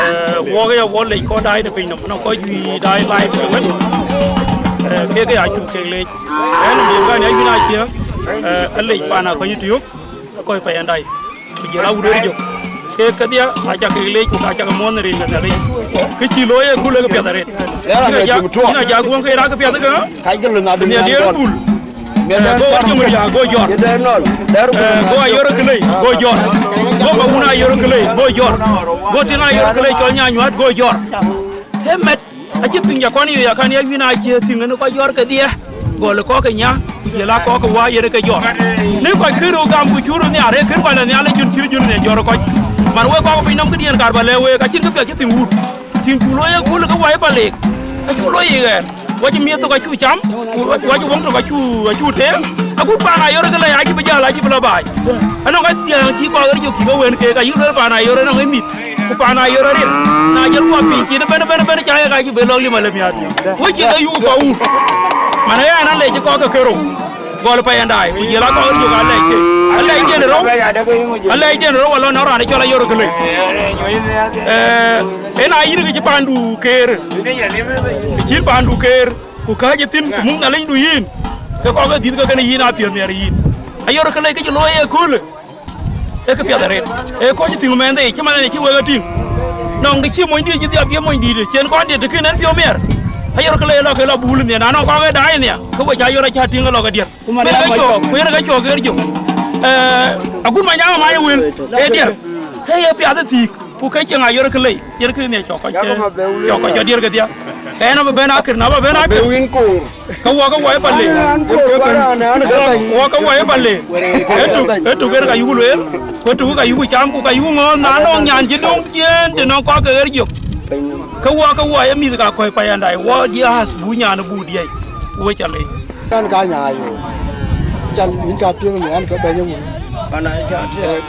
ee, wɔk ya wɔ lec kɔc daai në pinynhom, nɔŋ kɔc juëc daai live në wën. Ee, kek ya cuk kek lec. Ɛn, në kan ya Ayuïn Aciëk, ee, alec paan Akɔ̈ny Tiök. Kɔc pɛɛi ɛn dai, ku jël awut ë jök. Kek kedhia, aca kek leec, ku ka cak muɔ̈ɔ̈th në rin ke Nhialic. Kë cï looi ë kul ë këpiɛth arëët. Yïn aja, yïn aja guɔ̈ŋ ke rak këpiɛth ëkë, Nhialic ë bul. Ee, go Ajöŋ Riääk, go jɔt. Ee, go Ayör Kelei, go jɔt. Go Mawun Ayör Kelei, go jɔt. Go Tiŋ Ayör Kelei cɔl Nyanyuat, go jɔt. Ee mɛt. Acï thiŋ ca kɔn yök, akan ya Ayuïn Aciëk thiŋ ënë kɔc jɔt kedhie, gɔl kɔ̈k ke nya, ku jël a kɔ̈k ke wä yen ke jɔt. Në kɔc kërou gam ku cur nhiaar, ee kën kɔc la nhial ë jön cït jön në jɔt kɔc. Man wek kɔc pinynhom këdiɛ̈n kaar ba lɛ̈k week, acïn këpiɛth cï thiŋ wut. Thiŋ cuk looi ë kul ke wai palek, acuk looi ë ɣɛɛr. Wacï miëth thok acuk cam, ku wacï wëŋ thok acuk, acuk teem. Agut paan Ayör Kelei acï bï jäl, acï bï lɔ baai. Anɔŋ ka diɛ̈ɛ̈ŋ cï kɔc ɣer jök cï ke wën keek, ayï lueel paan Ayör ënɔŋ ë mïth. Ku paan Ayör ariɛl, na jël wɔ piny cin ëbɛ̈n, ëbɛ̈n, ëbɛ̈n, ca ye ka cï ben lɔ lim alë miäk. Wek cï ke yuk kɔc wur. Man ë ɣɛn alec kɔ̈k ke kerou. Gɔl pɛɛi ɛn daai, ku jël a kɔc riök alɛc ke. Alɛcden rou, alɛcden rou alɔ nɔŋ raan ë cɔl Ayör Kelei. Ee, en a yïn ke cï paandu keer. Cïn paandu keer, ku kääc ë thïn, ku muk Nhialicdu yïn. Ke kɔc ke dhïth ke kën yïn apiɛth nhiɛɛr yïn. Ayör Kelei ke cï looi ë köölë. Ee këpiɛth arëët. Ee kɔc thiŋ mɛnhde, cï man en cï wek e tïŋ. Nɔŋ të cï monydït cï dhiap, dhiëp monydït, cïn kɔn diɛt të kën en piɔ̈u miɛr. Ayör Kelei lɔ ke lɔ bul nhiɛn, na nɔŋ kɔk ë daai nhial, ke we cä Ayör acä tïŋ ke lɔ ke diɛt. Ku yen ke cɔk, ku yen ke cɔk ɣer jök. Ee, agut Manyaŋ ë mac ë wël, ee diɛt. Ee ye piath ë thiik, ku ke cieŋ Ayör Kelei, yen kë nhiɛc cɔk kɔc cë, cɔk kɔc cɔ diɛt kedhie. Ke en abï ben akër, na bä ben akër. Ke wɔ ke wɔ ë pale. Wɔ ke wɔ ë pale. Ëtök, ëtök en ka yuku lueel, ku ëtök ka yuku cam, ku ka yuku ŋɔ̈ɔ̈th, na nɔŋ nyan cï döŋ ciëën, të nɔŋ kɔc ke ɣer jök. Ke wɔ ke wɔ ë mïth ka kɔc payandai, wɔ jiɛɛth bu nyan bu diɛc, wɔ ca leec. Kan ka nya yo. Can min ka piŋ mi an ke bɛ̈ny wun.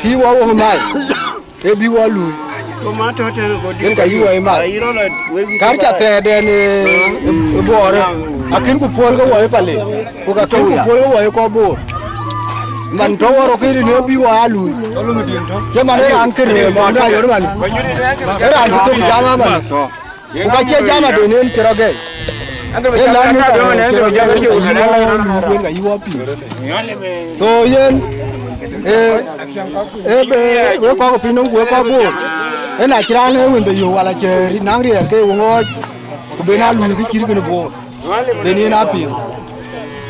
Kï wɔ wɔ mai. Ee bï wɔ luui. Yen ka yï wɔ ë math. Kar ca thɛɛrdɛn ë, ë, ë Bor, akïn ku puɔl ke wɔ ë Pale, ku ka kïn ku puɔl ke wɔ ë kɔc Bor. Man tɔ̈ wɔ rɔt kënë ë bï wɔ aa luui. Cï man ë raan kënë, man ë Ayör man. Ë raan cï thök jam aman. Ku ka cie jam aden en cï rɔt gɛi. Ë la ni ka cï rɔt gɛi, ka yï wɔ luui, ka yï wɔ piŋ. So yen, ee, ee, be, wek kɔc ke piny nɔm ku wek kɔc Bor. Ë na cï raan ë wënde yök wala cï rit naŋ riɛɛr ke wëŋ ɣɔɔc, ku ben aa luui kë cït kënë Bor. Ben yen aa piŋ.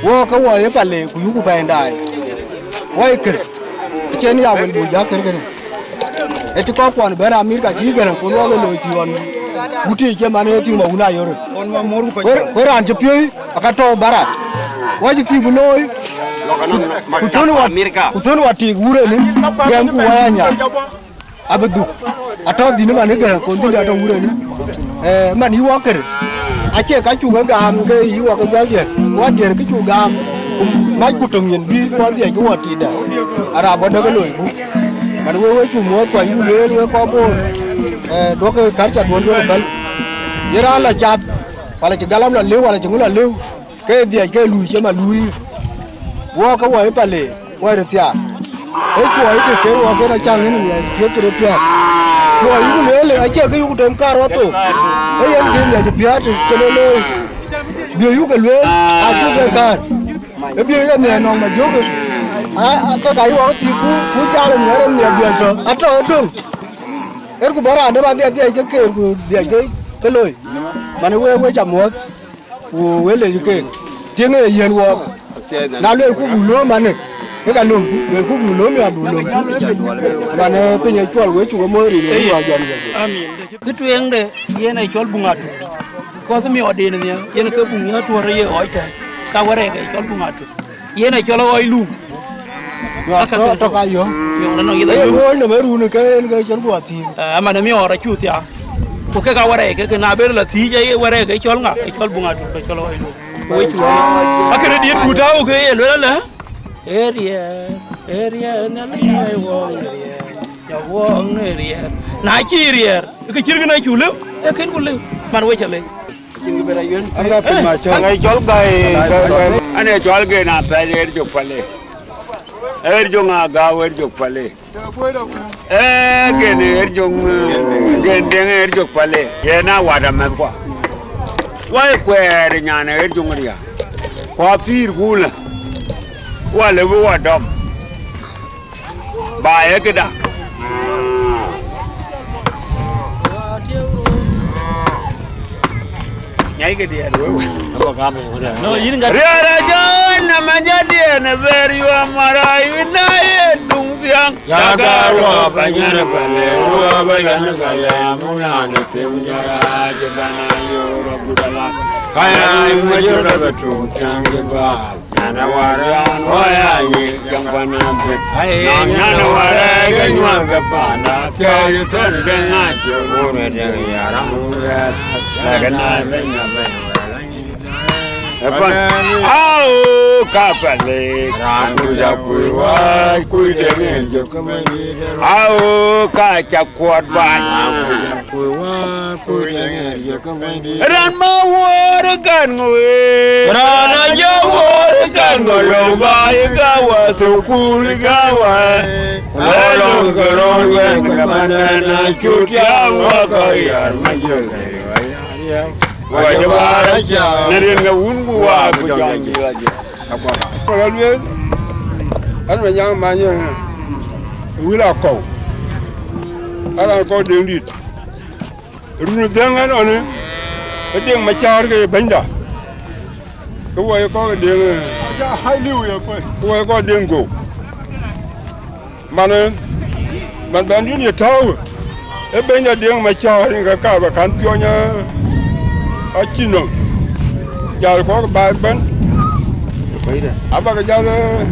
Wɔ ke wɔ ye Pale ku yuku pɛɛny daai. Wɔ ye kër. Acïn ya wël buk jäk kër kënë. Ë cï kɔckuɔn bɛ̈n Amerika cï gɛ̈n ku luɔl ë loi thïn ɣɔn. Guti cï man ë thïn ma wun Ayör. Ku, ku raan cï piööi aka tɔ̈u barak. Wɔ cï thïn bï looi. Ku, ku thön wɔ, ku thön wɔ tik wurënë. Gɛm ku wɔ anya. Abï dhuk. Atɔ̈ dhïn man ë gɛ̈n ku dhïn atɔ̈ wurënë. Ee, man yï wɔ kër. Acie ka cuk e gam ke yï wɔ ke jɔl diɛt. Wɔ diɛt kë cuk gam. Ku mac ku töŋ yen bï wɔ dhiɛc ke wɔ titda. Arap wɔ dek e loiku. Man wek wek cuk muɔɔth kɔc yï lueel wek kɔc Bor. Ee, duɔ̈kkë kärcaduɔ̈n duɔ̈kkë päl. Ye raan la cath, wala cï galam la lëu, wala cï ŋö la lëu. Ke dhiɛc ke luui cï ma luui. Wɔ ke wɔ ë Pale, wɔ ë thiaak. Ee cuɔɔi ke ker wɔ ken acaŋ yen nhiɛc piöth cï röt piäät. Cuɔɔi yuk lueel acie ke yuk tem kaar wɔ thok. Ee yen ke nhiɛc piäät cï röt looi. Bï yuk ke lueel acuk ke kaar. Ee bï ke nhiɛc nɔŋ ma jök. Ke ka yï wɔ thiiku, ku jal nhiɛɛr nhiɛc duel tɔ atɔ döŋ. Ɣerku bä raan de ba dhiɛc dhiɛc ke keer ku dhiɛc ke ke loi. Man wek we ca muɔ̈th. Ku we lec keek, tiŋ ee yiɛ̈n wɔɔk. Na luelku buk lööm manë, ke ka löömku, luelku buk lööm ya buk löömku. Man ee piny ë cuɔl we cuk ë mooi rin we wä jɔn we. Kë tueŋde yen ee cɔl buŋ atut. Kɔth miɔɔrden nhial yen ke buŋ ya tuɔ̈r ye ɣɔc tɛ̈n, ka wärɛɛk ee cɔl buŋ atut. Yen ee cɔl ɣɔc lum. Aka tɔ̈ ka yɔ̈m. Yɔ̈m la nɔŋ yith ayɔ̈m. Ɣɔc nɔm ee run ke en ke cɔl guɔ thiin. Aman ee miɔɔr acu thiaak. Ku kek a wärɛɛk ke, ke na ber la thiic, aye wärɛɛk ke cɔl ŋa, ke cɔl buŋ atut, ke cɔl ɣɔc lum. Ku wec wei. Akënë diɛt ku tääu ke ye luel alë. Ee riɛɛr, ee riɛɛr, Nhialic ee wɔɔk në riɛɛr. Ya wɔɔk në riɛɛr. Na cï riɛɛr, ke cït kën acu lëu, ee kën ku lëu. Man wec alë. An ka piny ma cɔl. An ee cɔl gai, gai, gai. An ee cɔl gen apɛl ɣer jök pale. Ɣer jök ŋa gau ɣer jök pale. Ee gen ɣer jök, eh, gen deŋ ɣer jök pale. Yen a wat amɛ̈thkua. Wai kuɛɛr nyan ɣer jök ria. Kua pïïr kulë. Wa lëu bï wa dɔm. Ba ye këda. Nyai ke diɛɛr weu. No, yïn gat. Riɛɛr a jɔ na ma jɔ diɛɛr na ber yuɔ mara yu na ye duŋ thiaŋ. Ya gar wa ba nyɛn ba le wa ba lan ka le mu na ne them jɔ ya jɔ ba na yo ro gudala. Kaya ma jɔ ba tuŋ thiaŋ jɔ ba. Nyana wara, oya nyi, jambana bit. Ai, nyana wara, ke nyuan ke panda, tiari ton de ngacho, ure de yara ure, daga na ben na ben. Epan, au, kapale, randu ja kuiwa, kui de ngen jo kamani. Au, ka cha kuat ba. Raan ma wuɔ̈ɔ̈r ë kan ŋö wëë? Raan a jɔ wuɔ̈ɔ̈r ë kan ŋö lou ba yï ka wä thukul ka wä. Wä lɔ̈ŋ ke röör wën ke man na cut ya wä ka yar ma jɔ. Wä jɔ ba ra ca. Në rin ke wun ku wa ku jɔŋ jɔ jɔ. Ka lueel, an ma nyaŋ many, eh, wil akɔu. An raan kɔu deŋ dït. Run dhëŋ ɛn ɣɔn, ë Deŋ Macäär ke ye bɛ̈nyda, ke wɔ ye kɔk ë Deŋ, ke wɔ ye kɔk Deŋ Gou. Man, man bɛ̈nydun ye tääu, ë bɛ̈nyda Deŋ Macäär, rin ke kaar bä kan piɔny, acïn nɔm. Jal kɔk baai bɛ̈n, abäkï jal, eh,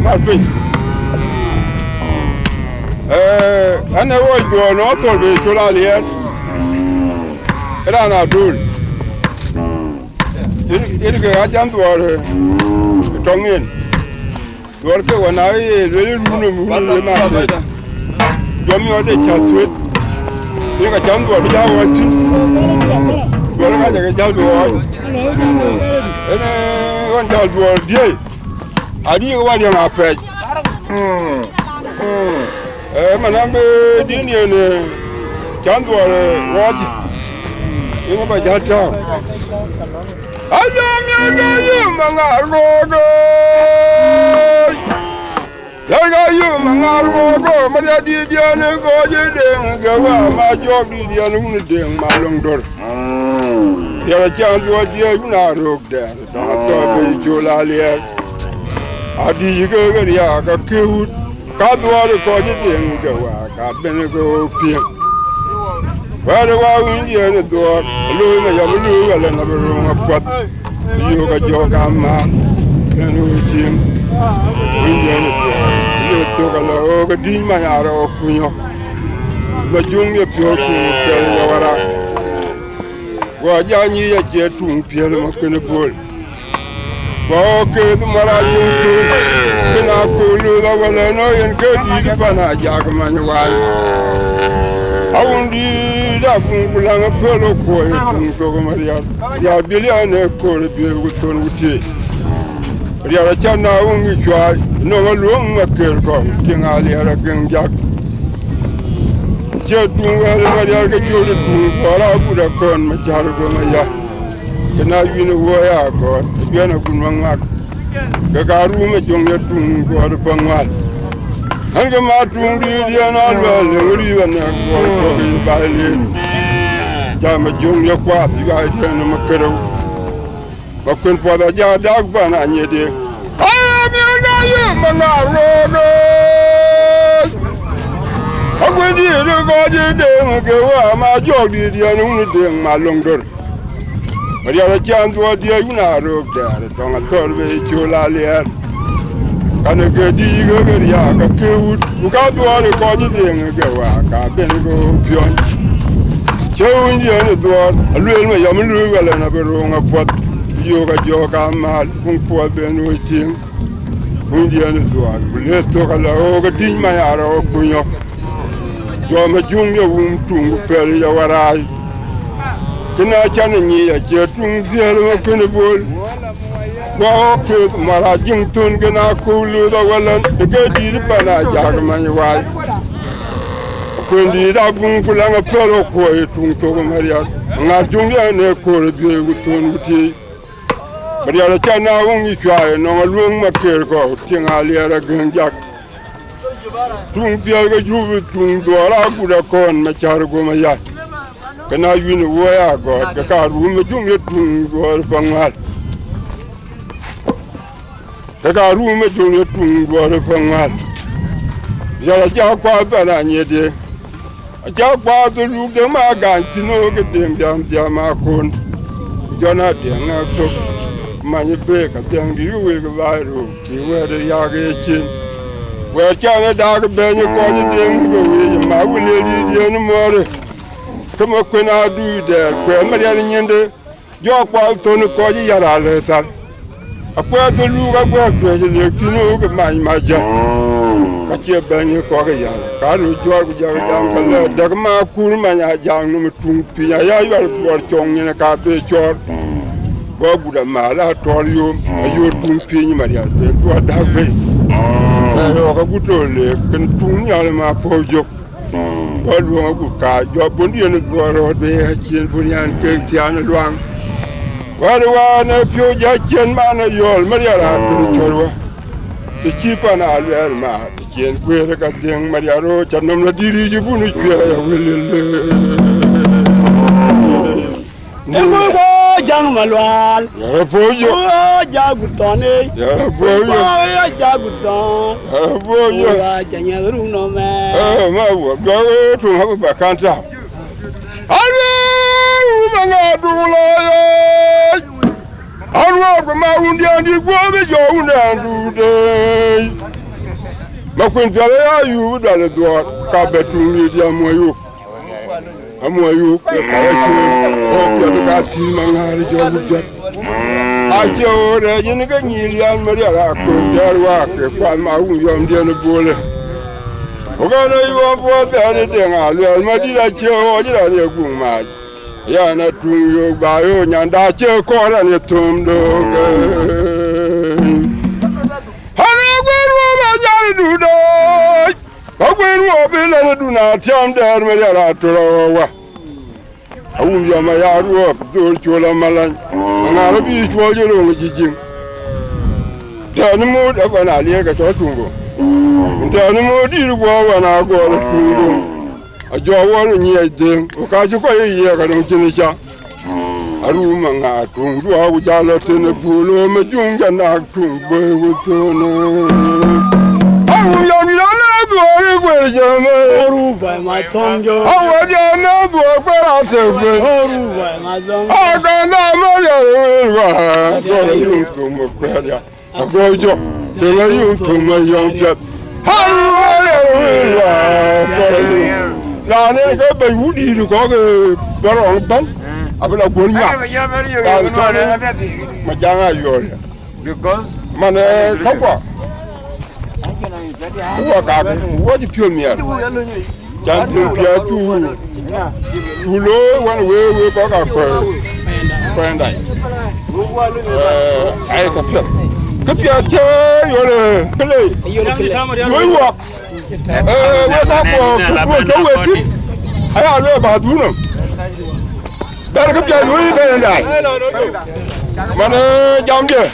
mat piny. Eh, an, ee ɣɔc dhuɔɔr nɔŋ athol bï col aliɛɛr, raan adöl. Yen, yen ke ɣa cam dhuɔɔr, eh, tɔŋ yen. Dhuɔɔr ke wën aa ye lueel run ë muk ye mat piny. Jɔ miɔɔc de cä thuet. Yen ka cam dhuɔɔr bï jal ɣɔɔc thïn. Dhuɔɔr ka jɔ ke jal bï ɣɔɔc. Ënë ɣɔn jal dhuɔɔr diëëi. Adï ke wä riɛm apɛc. Ee, man abï dïn yen, ee, cam dhuɔɔr, ee, ɣɔɔc. Yen ba jal tääu. Ayom ya ga yum aŋar gogo. Yɛn ka yum aŋar gogo, ma ya dït diɛn ë gɔc ë Deŋ ke wä, ma jɔk dït diɛn wun ë Deŋ ma lɔŋ dör. Yɛn acä dhuɔɔc diɛɛc wun aa röök dɛɛr, dɔŋ athɔɔr bei col aliɛɛr. Adï ke ke riaak akëwut, ka dhuɔɔr ë kɔc ë Deŋ ke wä, ka ben ke ɣöö piŋ. Wɛ̈ɛ̈r ë wä wïndiɛn ë dhuɔɔr, ë looi ma yam ë luui wälë na bï röŋ apuɔth, bï yöök ajɔk amaan, yen ë wëi tiiŋ. Wïndiɛn ë dhuɔɔr, ë le thök ala ɣöök ë dïny ma ya rɔɔk kunyɔ̈k, ma juŋ ye piɔ̈ɔ̈k kuŋ piɛth ye warak. Guɔ jany yic acie tuŋ piɛth ma kën ë bol. Bɔ̈ keeth mɔ̈r acïn thöl, kën akol luth awälë nɔ yen ke dïït pan ajak many waai. Awun dïït akun ku läŋ ë pöl ë kuɔi ë kuŋ thok ë marial, ya bilian ë kööl ë biëëk ku thon ku tieec. Riɛl acä na weŋ ë cuai, nɔŋ aluɔŋ ma kër kɔ̈u, tiŋ aliɛɛr ageŋ jak. Cie tuŋ wɛl ma riɛl ke jur tuŋ kuɔɔr agut akɔn ma cär guöm aya. Ke na wïn ë woi agɔɔt, ajuɛn agut ma ŋak. Ke ka rum ë joŋ ye tuŋ kuɔɔr ë paŋual. Ɣɛn ke ma tuŋ dïït yen aluɛl, leŋ riëëu anɛk kuɔɔr kɔ̈k ë baai len. Jam ë joŋ ye kuath, yuaai tiɛn ë ma kërou. Ba kuën puɔth ajak dak pan anyede. Aa, miɔl na yï maŋar roogë. Akuën dïït ë kɔc ë deŋ ke wä ma jɔk dïït yɛn wun ë deŋ ma lɔŋ dör. Riɛl acän dhuɔɔr diɛc wun aa röök dɛɛr ë tɔŋ athɔ̈r bei col aliɛɛr. Kan ë ke dïïk ë ke riaak akë wut, ku ka dhuɔɔr ë kɔc ë deŋ ë ke waak ka ben ke ɣöö piɔ̈ny. Cë wunydiɛn ë dhuɔɔr, alueel ma yɔm ë luui wälɛn abï rööŋ apuɔth, yöök ajɔɔk amäl, kuŋ puɔth ben ɣööc tïŋ. Wunydiɛn ë dhuɔɔr, ku le thök ala ɣöök ë tïc ma ya rɔɔk kunyɔ̈k. Jɔ ma juŋ ye wum tuŋ ku pɛl ya waraai. Kën a can ë nyiic acie tuŋ thiëël ë ma kuën ë bol. Guɔ ɣɔɔk tueth mɔr a jiŋ thön kën a köök luth awälän, ë ke dïït pan a jak many waai. Akuën dïït abuŋ ku läŋ apɛl ë kuɔɔc ë tuŋ thok ë Marial. Ŋaar juŋ yɛn ë koor ë biööc ku thön ku tiëëc. Marial acä na weŋ yï cuai ë nɔŋ aluöŋ ma kër kɔ̈u, tiŋ aliɛɛr ageŋ jak. Tuŋ piɛl ke jup tuŋ dhuɔɔr agut akɔn ma cär guöm aya. Ke na wïn ë woi agɔɔt, ke ka rum ë juŋ ye tuŋ dhuɔɔr ë paŋual. Ke ka rum ë juŋ ye tuŋ dhuɔɔr ë paŋual. Yal acä kuath pan anyede. Acä kuath ë luk de ma gany tïn ë ke dem dhiam dhiam akon. Jɔn adiɛŋ ŋɛk thök. Many beek adhiɛŋ dït ke wel ke baai röök. Cï wɛ̈ɛ̈t ë yak ë cin. Wɛ̈ɛ̈t can ë dak bɛ̈ny ë kɔc ë deŋ ke wec ë ma wël ë dïït yen ë mɔ̈ɔ̈rë. Ke ma kuën adu dɛɛr kuɛɛr Marial nyinde. Jɔ kual thön ë kɔc ë yar alë thar. Akuɛɛth ë luuk aguɛɛr tuɛɛc ë lëk thïn ë ke many mac jä. Ka cie bɛ̈ny ë kɔk ë yar. Ka röt jɔɔr ku jɔk jam ke lɛ̈ɛ̈t däk ma kuur many a jam nɔm ë tuŋ piny aya yual thuɔɔr cɔŋ nyin ë ka be cɔɔr. Bä gut amäl a tɔɔr yom ayöör tuŋ piny Marial ben thuɔɔr däk bei. Bɛ yɔɔk agut tɔ le kën tuŋ nhial ë ma puɔ̈u jök. Bä luɔŋ agut ka jɔ bun yen ë dhuɔɔr rɔɔt bei acien bun yan keek thiaan ë luaŋ. Wär ë wään ë piööc acien man ë yɔɔl Marial a tun cɔl wä. Të cï pan a luɛɛl maar të cien kueer ë ka dhiëŋ Marial röör cä nɔm la dït yic ë bun ë cuɛɛr awël. Ëŋö kɔc Jaŋ Malual? Yɛn rɔt puɔ̈u jɔ. Kɔc Jaŋ Gut Thɔn ëë. Yɛn rɔt puɔ̈u jɔ. Kɔc Jaŋ Gut Thɔn. Yɛn rɔt puɔ̈u jɔ. Kɔc Jaŋ Nyɛth Run nɔmɛ. Ee, ma wuɔ, duɔ̈k wek tuŋ hap ba kan tääu. Alueel wun ma ŋaat duŋ lɔ ye. Alueel ku ma wun diɛɛn dït guɔ bï jɔ wun diɛɛn duut ëë. Ma kuën pial aya yup dual ë dhuɔɔr, ka bɛ tuŋ dït ya muɔc wuk. Amuɔc wuk, ke ka ya cuöör, ɣɔɔk piɛth ka thïn ma ŋäär jɔ wut jɔt. Acie ɣöö rɛɛc yen ke nyïïr yal Marial aköök dɛɛr waak ke kuath ma wun yɔmdiɛn ë bolë. Ku ɣɛn ë yuɔɔm puɔth bɛ̈ɛ̈r ë deŋ aluɛɛl madït acie ɣɔɔc raan ye guŋ maac. Yan atuŋ yök ba yök nyanda cie kɔɔr raan ye thöm dook. Ɣɛn ë guëër wok ba nyal dut dooc. Ka kuën ruɔɔp ë lɛ̈n ë dun atiam dɛɛr Marial atör awä. Awum yɔm aya ruɔɔp dhöör col amalany. Aŋaar abï cuɔɔc ë roŋ ë jijiŋ. Tɛ̈ɛ̈n ë moot ë pan aliɛɛr ke cɔl tuŋ go. Tɛ̈ɛ̈n ë moot dïït guɔ wan agɔɔr ë tuŋ go. Ajɔ wɔ ro nyiɛc dheŋ, ku ka cï kɔc ë yiɛɛk anɔŋ cïn ë ca. Arum aŋa tuŋ duɔɔk ku jal lɔ tënë bul ɣöm ë juŋ jɔ nak tuŋ böi ku thönë. Arum yɔm yɔm ë dhuɔɔk ë guëër jɔmë. Arum bäi ma thɔ̈ŋ jɔ. Awä diɛn ë dhuɔɔk kuɛɛr atëk bï. Arum bäi ma thɔ̈ŋ. Akanda Marial wël wäär. Duɔɔk ë yum thum ë kuɛɛr ya. Ago jɔ, të ŋa yum thum ë yɔm piɛth. Hallelujah. Raan ë ke bɛ̈ny wudïït kɔ̈k ë bä rɔŋ bän, abï la guöl nyak. Raan cɔl Majaŋ Ayuɔɔr. Because man, eh, kakua. Kakua kak, wɔ cï piɔ̈u miɛt. Can piŋ piɛth cu, cu looi wän wëëu wëëu kɔ̈k akuɛ̈ɛ̈r pɛɛndai. Ee, ayï ka piɛth. Këpiɛth cë yol këlei, luɔi wɔk, wek akuɔ, ku duɔ̈n tɔ̈ wek thïn, aya luɔi bä dhun nɔm. Bɛ̈n këpiɛth luɔi bɛ̈n daai. Man, jamdiɛ̈,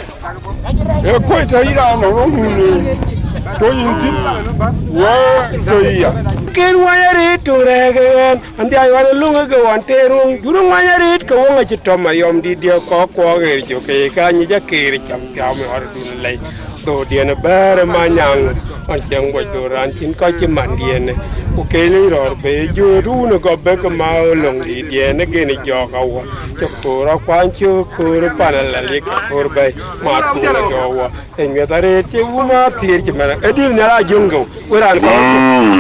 ee kuɔc tɛ̈ yïn raan nɔŋ rɔŋdun, tɔ̈ yïn thïn, wek tɔ̈ yï ya. Kën wany arëët töŋ rɛ̈ɛ̈k ë ɣɛn, an, dhiac ɣɔn ë löŋ ë ke ɣɔn teer woŋ, jur ë ŋuany arëët ke woŋ acï tɔ̈ mayɔm dït diɛ̈ kɔ̈k kuɔɔk ɣer cök, ke ye ka nyic akeer cam piaam ë ɣɔn ë dun lɛc. Dhoodiɛ̈n ë bɛ̈ɛ̈r ë manyaŋ, ɣɔn ciɛŋ guɔc dhoor raan cïn kɔc cï mandiɛ̈n, ku keny rɔ̈ɔ̈r bei jööt wun ë gɔp bek ë ma ë löŋ dïïtdiɛ̈n ë gen ë jɔɔk awä, cï köör akuany cï köör ë pan alal yek köör bɛ̈i, ma köör ë jɔɔk wä. Ë nyuɛth arëët cï wun ma thiëër cï mɛn, ë dïl nhial a jöŋ geu. Wën raan kɔ̈k,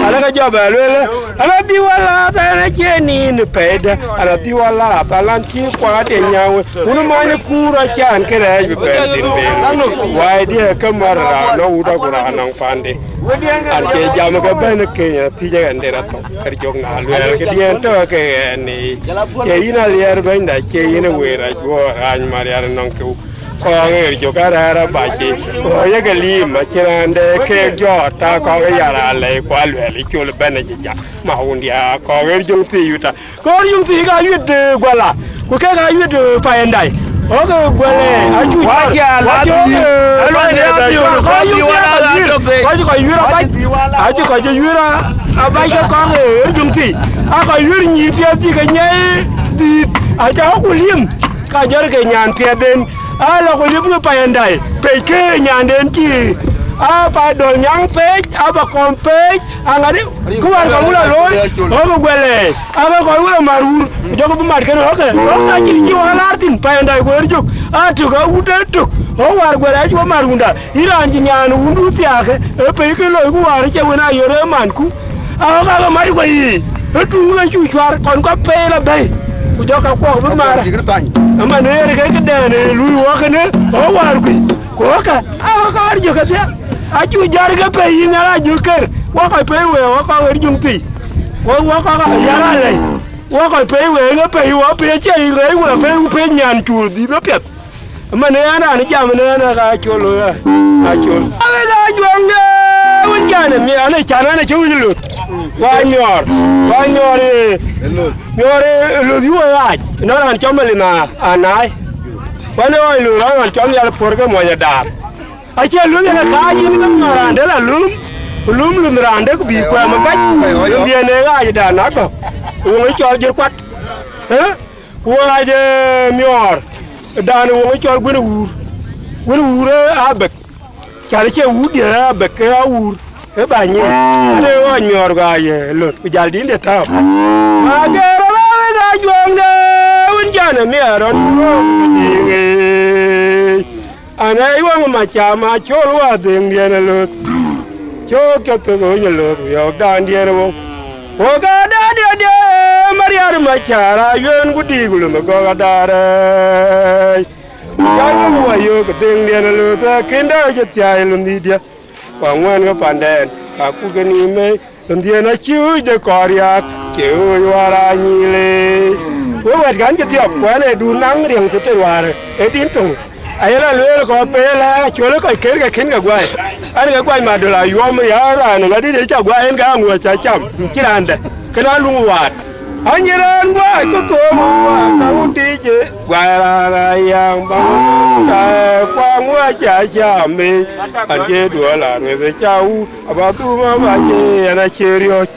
ala ke jɔ bɛ lueel, ala dhil wä lath ɛn acie nin pɛidë, ala dhil wä lath alan cï kuat ë nyau, wun many kuur acan ke rɛɛc bï bɛn dhil bel. Wai diɛ ke mär raan nɔ wut aku raan nɔŋ pande. An ke jam ke bɛ̈n ke thiëc ɛn de rɔt thok, kër jök na luɛɛl ke diɛn tɔ ke ɛn ni. Ke yïn aliɛɛr bɛ̈nyda, cie yïn ë wëër ajuɔɔr raan marian nɔŋ ke. Kɔɔk ɣer jök arɛ̈ɛ̈r abac, ɣɔ̈c yeke liim acïn raan de keek jɔɔt, ta kɔ̈k ë yar alɛi, ku aluɛɛl ë col ëbɛ̈n acï jak, ma wun diaak kɔɔk ɣer jöŋ thii yuta. Kɔɔr jöŋ thii ka yuet, eh, guala, ku kek aa yuet, eh, payandai. Ɣɔ̈k, eh, guɛlɛ, acu jɔɔr, wac ɣɔ̈k, eh, kɔɔr jöŋ thii aka yuet, kɔc kɔc yuet abac, acï kɔc yuet abac ke kɔ̈k, eh, ɣer jöŋ thii. Aa kɔc yuet nyïïr piɛth cï ke nyai dhiith, acä ɣɔ̈k ku liim, ka jɔt ke nyan piɛthden. Aa lɔ ku liep ke payandai, pec ke nyanden cï, aa pa dɔl nyaŋ pec, aa ba kɔm pec, aŋadï, kë wär kɔŋ wula looi, ɣɔ̈k guɛlɛ, aa ke kɔc wula mar wur, ku jɔkï bï mat kënë ɣɔ̈kë, ɣɔ̈k acïn cï wä laar thïn, payandai ku ɣer jök, aa tök, aa wut ë tök, ɣɔ̈k wär guɛlɛ acï wä mar wunda, yïn raan cï nyan wundu thiaakë, ë pec ke loi ku wär ë cɛ wën ayor ë manku. Aɣɔ̈k aa ke mat ku yiic, ë tuŋ ke cu cuar, kɔn kɔ̈k peel abɛ̈i, ku jɔ ka kuɔk bï mar. Aman ë yen ke këdɛn ë luui wɔ kënë, ɣɔ̈k wäär kuc, ku ɣɔ̈kkë, aɣɔ̈k aa jök kedhie, acu jär ke pɛ̈i yïn nhial ajök ker, wɔ kɔc pɛ̈i wëë, wɔ kɔc ɣer juŋ thii, wɔ, wɔ kɔc yär alɛ̈i, wɔ kɔc pɛ̈i wëë, ŋö pɛ̈i wɔ pɛ̈i acie yïn rɛɛc wëë, pɛ̈i ku pɛ̈i nyan cu dhïth ë piɛth. Ëmën ë ɣɛn raan jam në ɣɛn ë ka col looi ɣa, ka col. Awek aa juɔŋde wën can ë miɛɛn ë can ɣɛn acï wïc luth. Guɔ nyɔɔr, guɔ nyɔɔr ë, nyɔɔr ë luth yu ë ɣaac, ënɔn raan cɔm Malin anaai. Wën ë ɣɔny luth raan ɣɔn cɔm Nhial puɔ̈r ke muɔny ë daar. Acie luth yen ë kaac yïn ke nyɔɔr raan de la lum, ku lum luth raan de ku bï kuɛɛm ë bac. Luth yen ë ɣaac ë daar na gɔ̈k. Wëŋ ë cɔl jir kuat. Ë? Ku ɣaac ë miɔɔr, dan ë wëŋ ë cɔl guën ë wuur, guën ë wuur ë abek, cal cie wuur diɛ̈ ë abek ke awuur ë ba nyic, ade ɣɔɔc miɔɔr ɣaac ë loth, ku jal dïnde tääu. Ma gɛɛr rɔt aa wek aa juɔŋde wën can ë miɛɛr rɔt ku rɔt ku diiŋ ëëc. An, ë wëŋ macam acol wäär dhëŋdiɛn ë loth, cöök cä thök ɣööc ë loth, ku yɔ̈ɔ̈kdandiɛn ë wëŋ. Wok adaardiɛ̈ diɛ̈, Mariar Macar, ayuɛ̈n ku diik, ku lum ë gɔ̈k adaarɛɛc. Jan wok wä yöök ë dhëŋdiɛn ë loth, akïn dɛ cï thiai lundhiidiɛ̈, ku aŋuɛ̈ɛ̈n ke pandɛn, ka kut ke nïïm mei. Lundhiɛn acï ɣööc de kɔɔr riääk, cï ɣööc wäär aa nyiil ëëc. Wek wɛ̈t kän cï dhiɔp, ku ɛn ee dun naŋ riɛŋ thïn tëë wäär ë din töŋ. Aye la lueel kɔ̈k peel ë acol ë kɔc kërkë kën ke guai. Ɛn ke guai Madöl Ayuɔm ya raan ŋadït ë cä guai en ke aŋuɔ̈th cä cam, cï raan dɛ, kën aa luŋ waat. Anyi raan guai ke thööm waat, ka wun tiic ë guai raan aa yäŋ ba ŋuɔ̈th, ka kuaŋ wä cä cam ëëc. An, cï duɔl arueth ë cä wut, aba dhum aba cie ɛn acie riɔ̈c.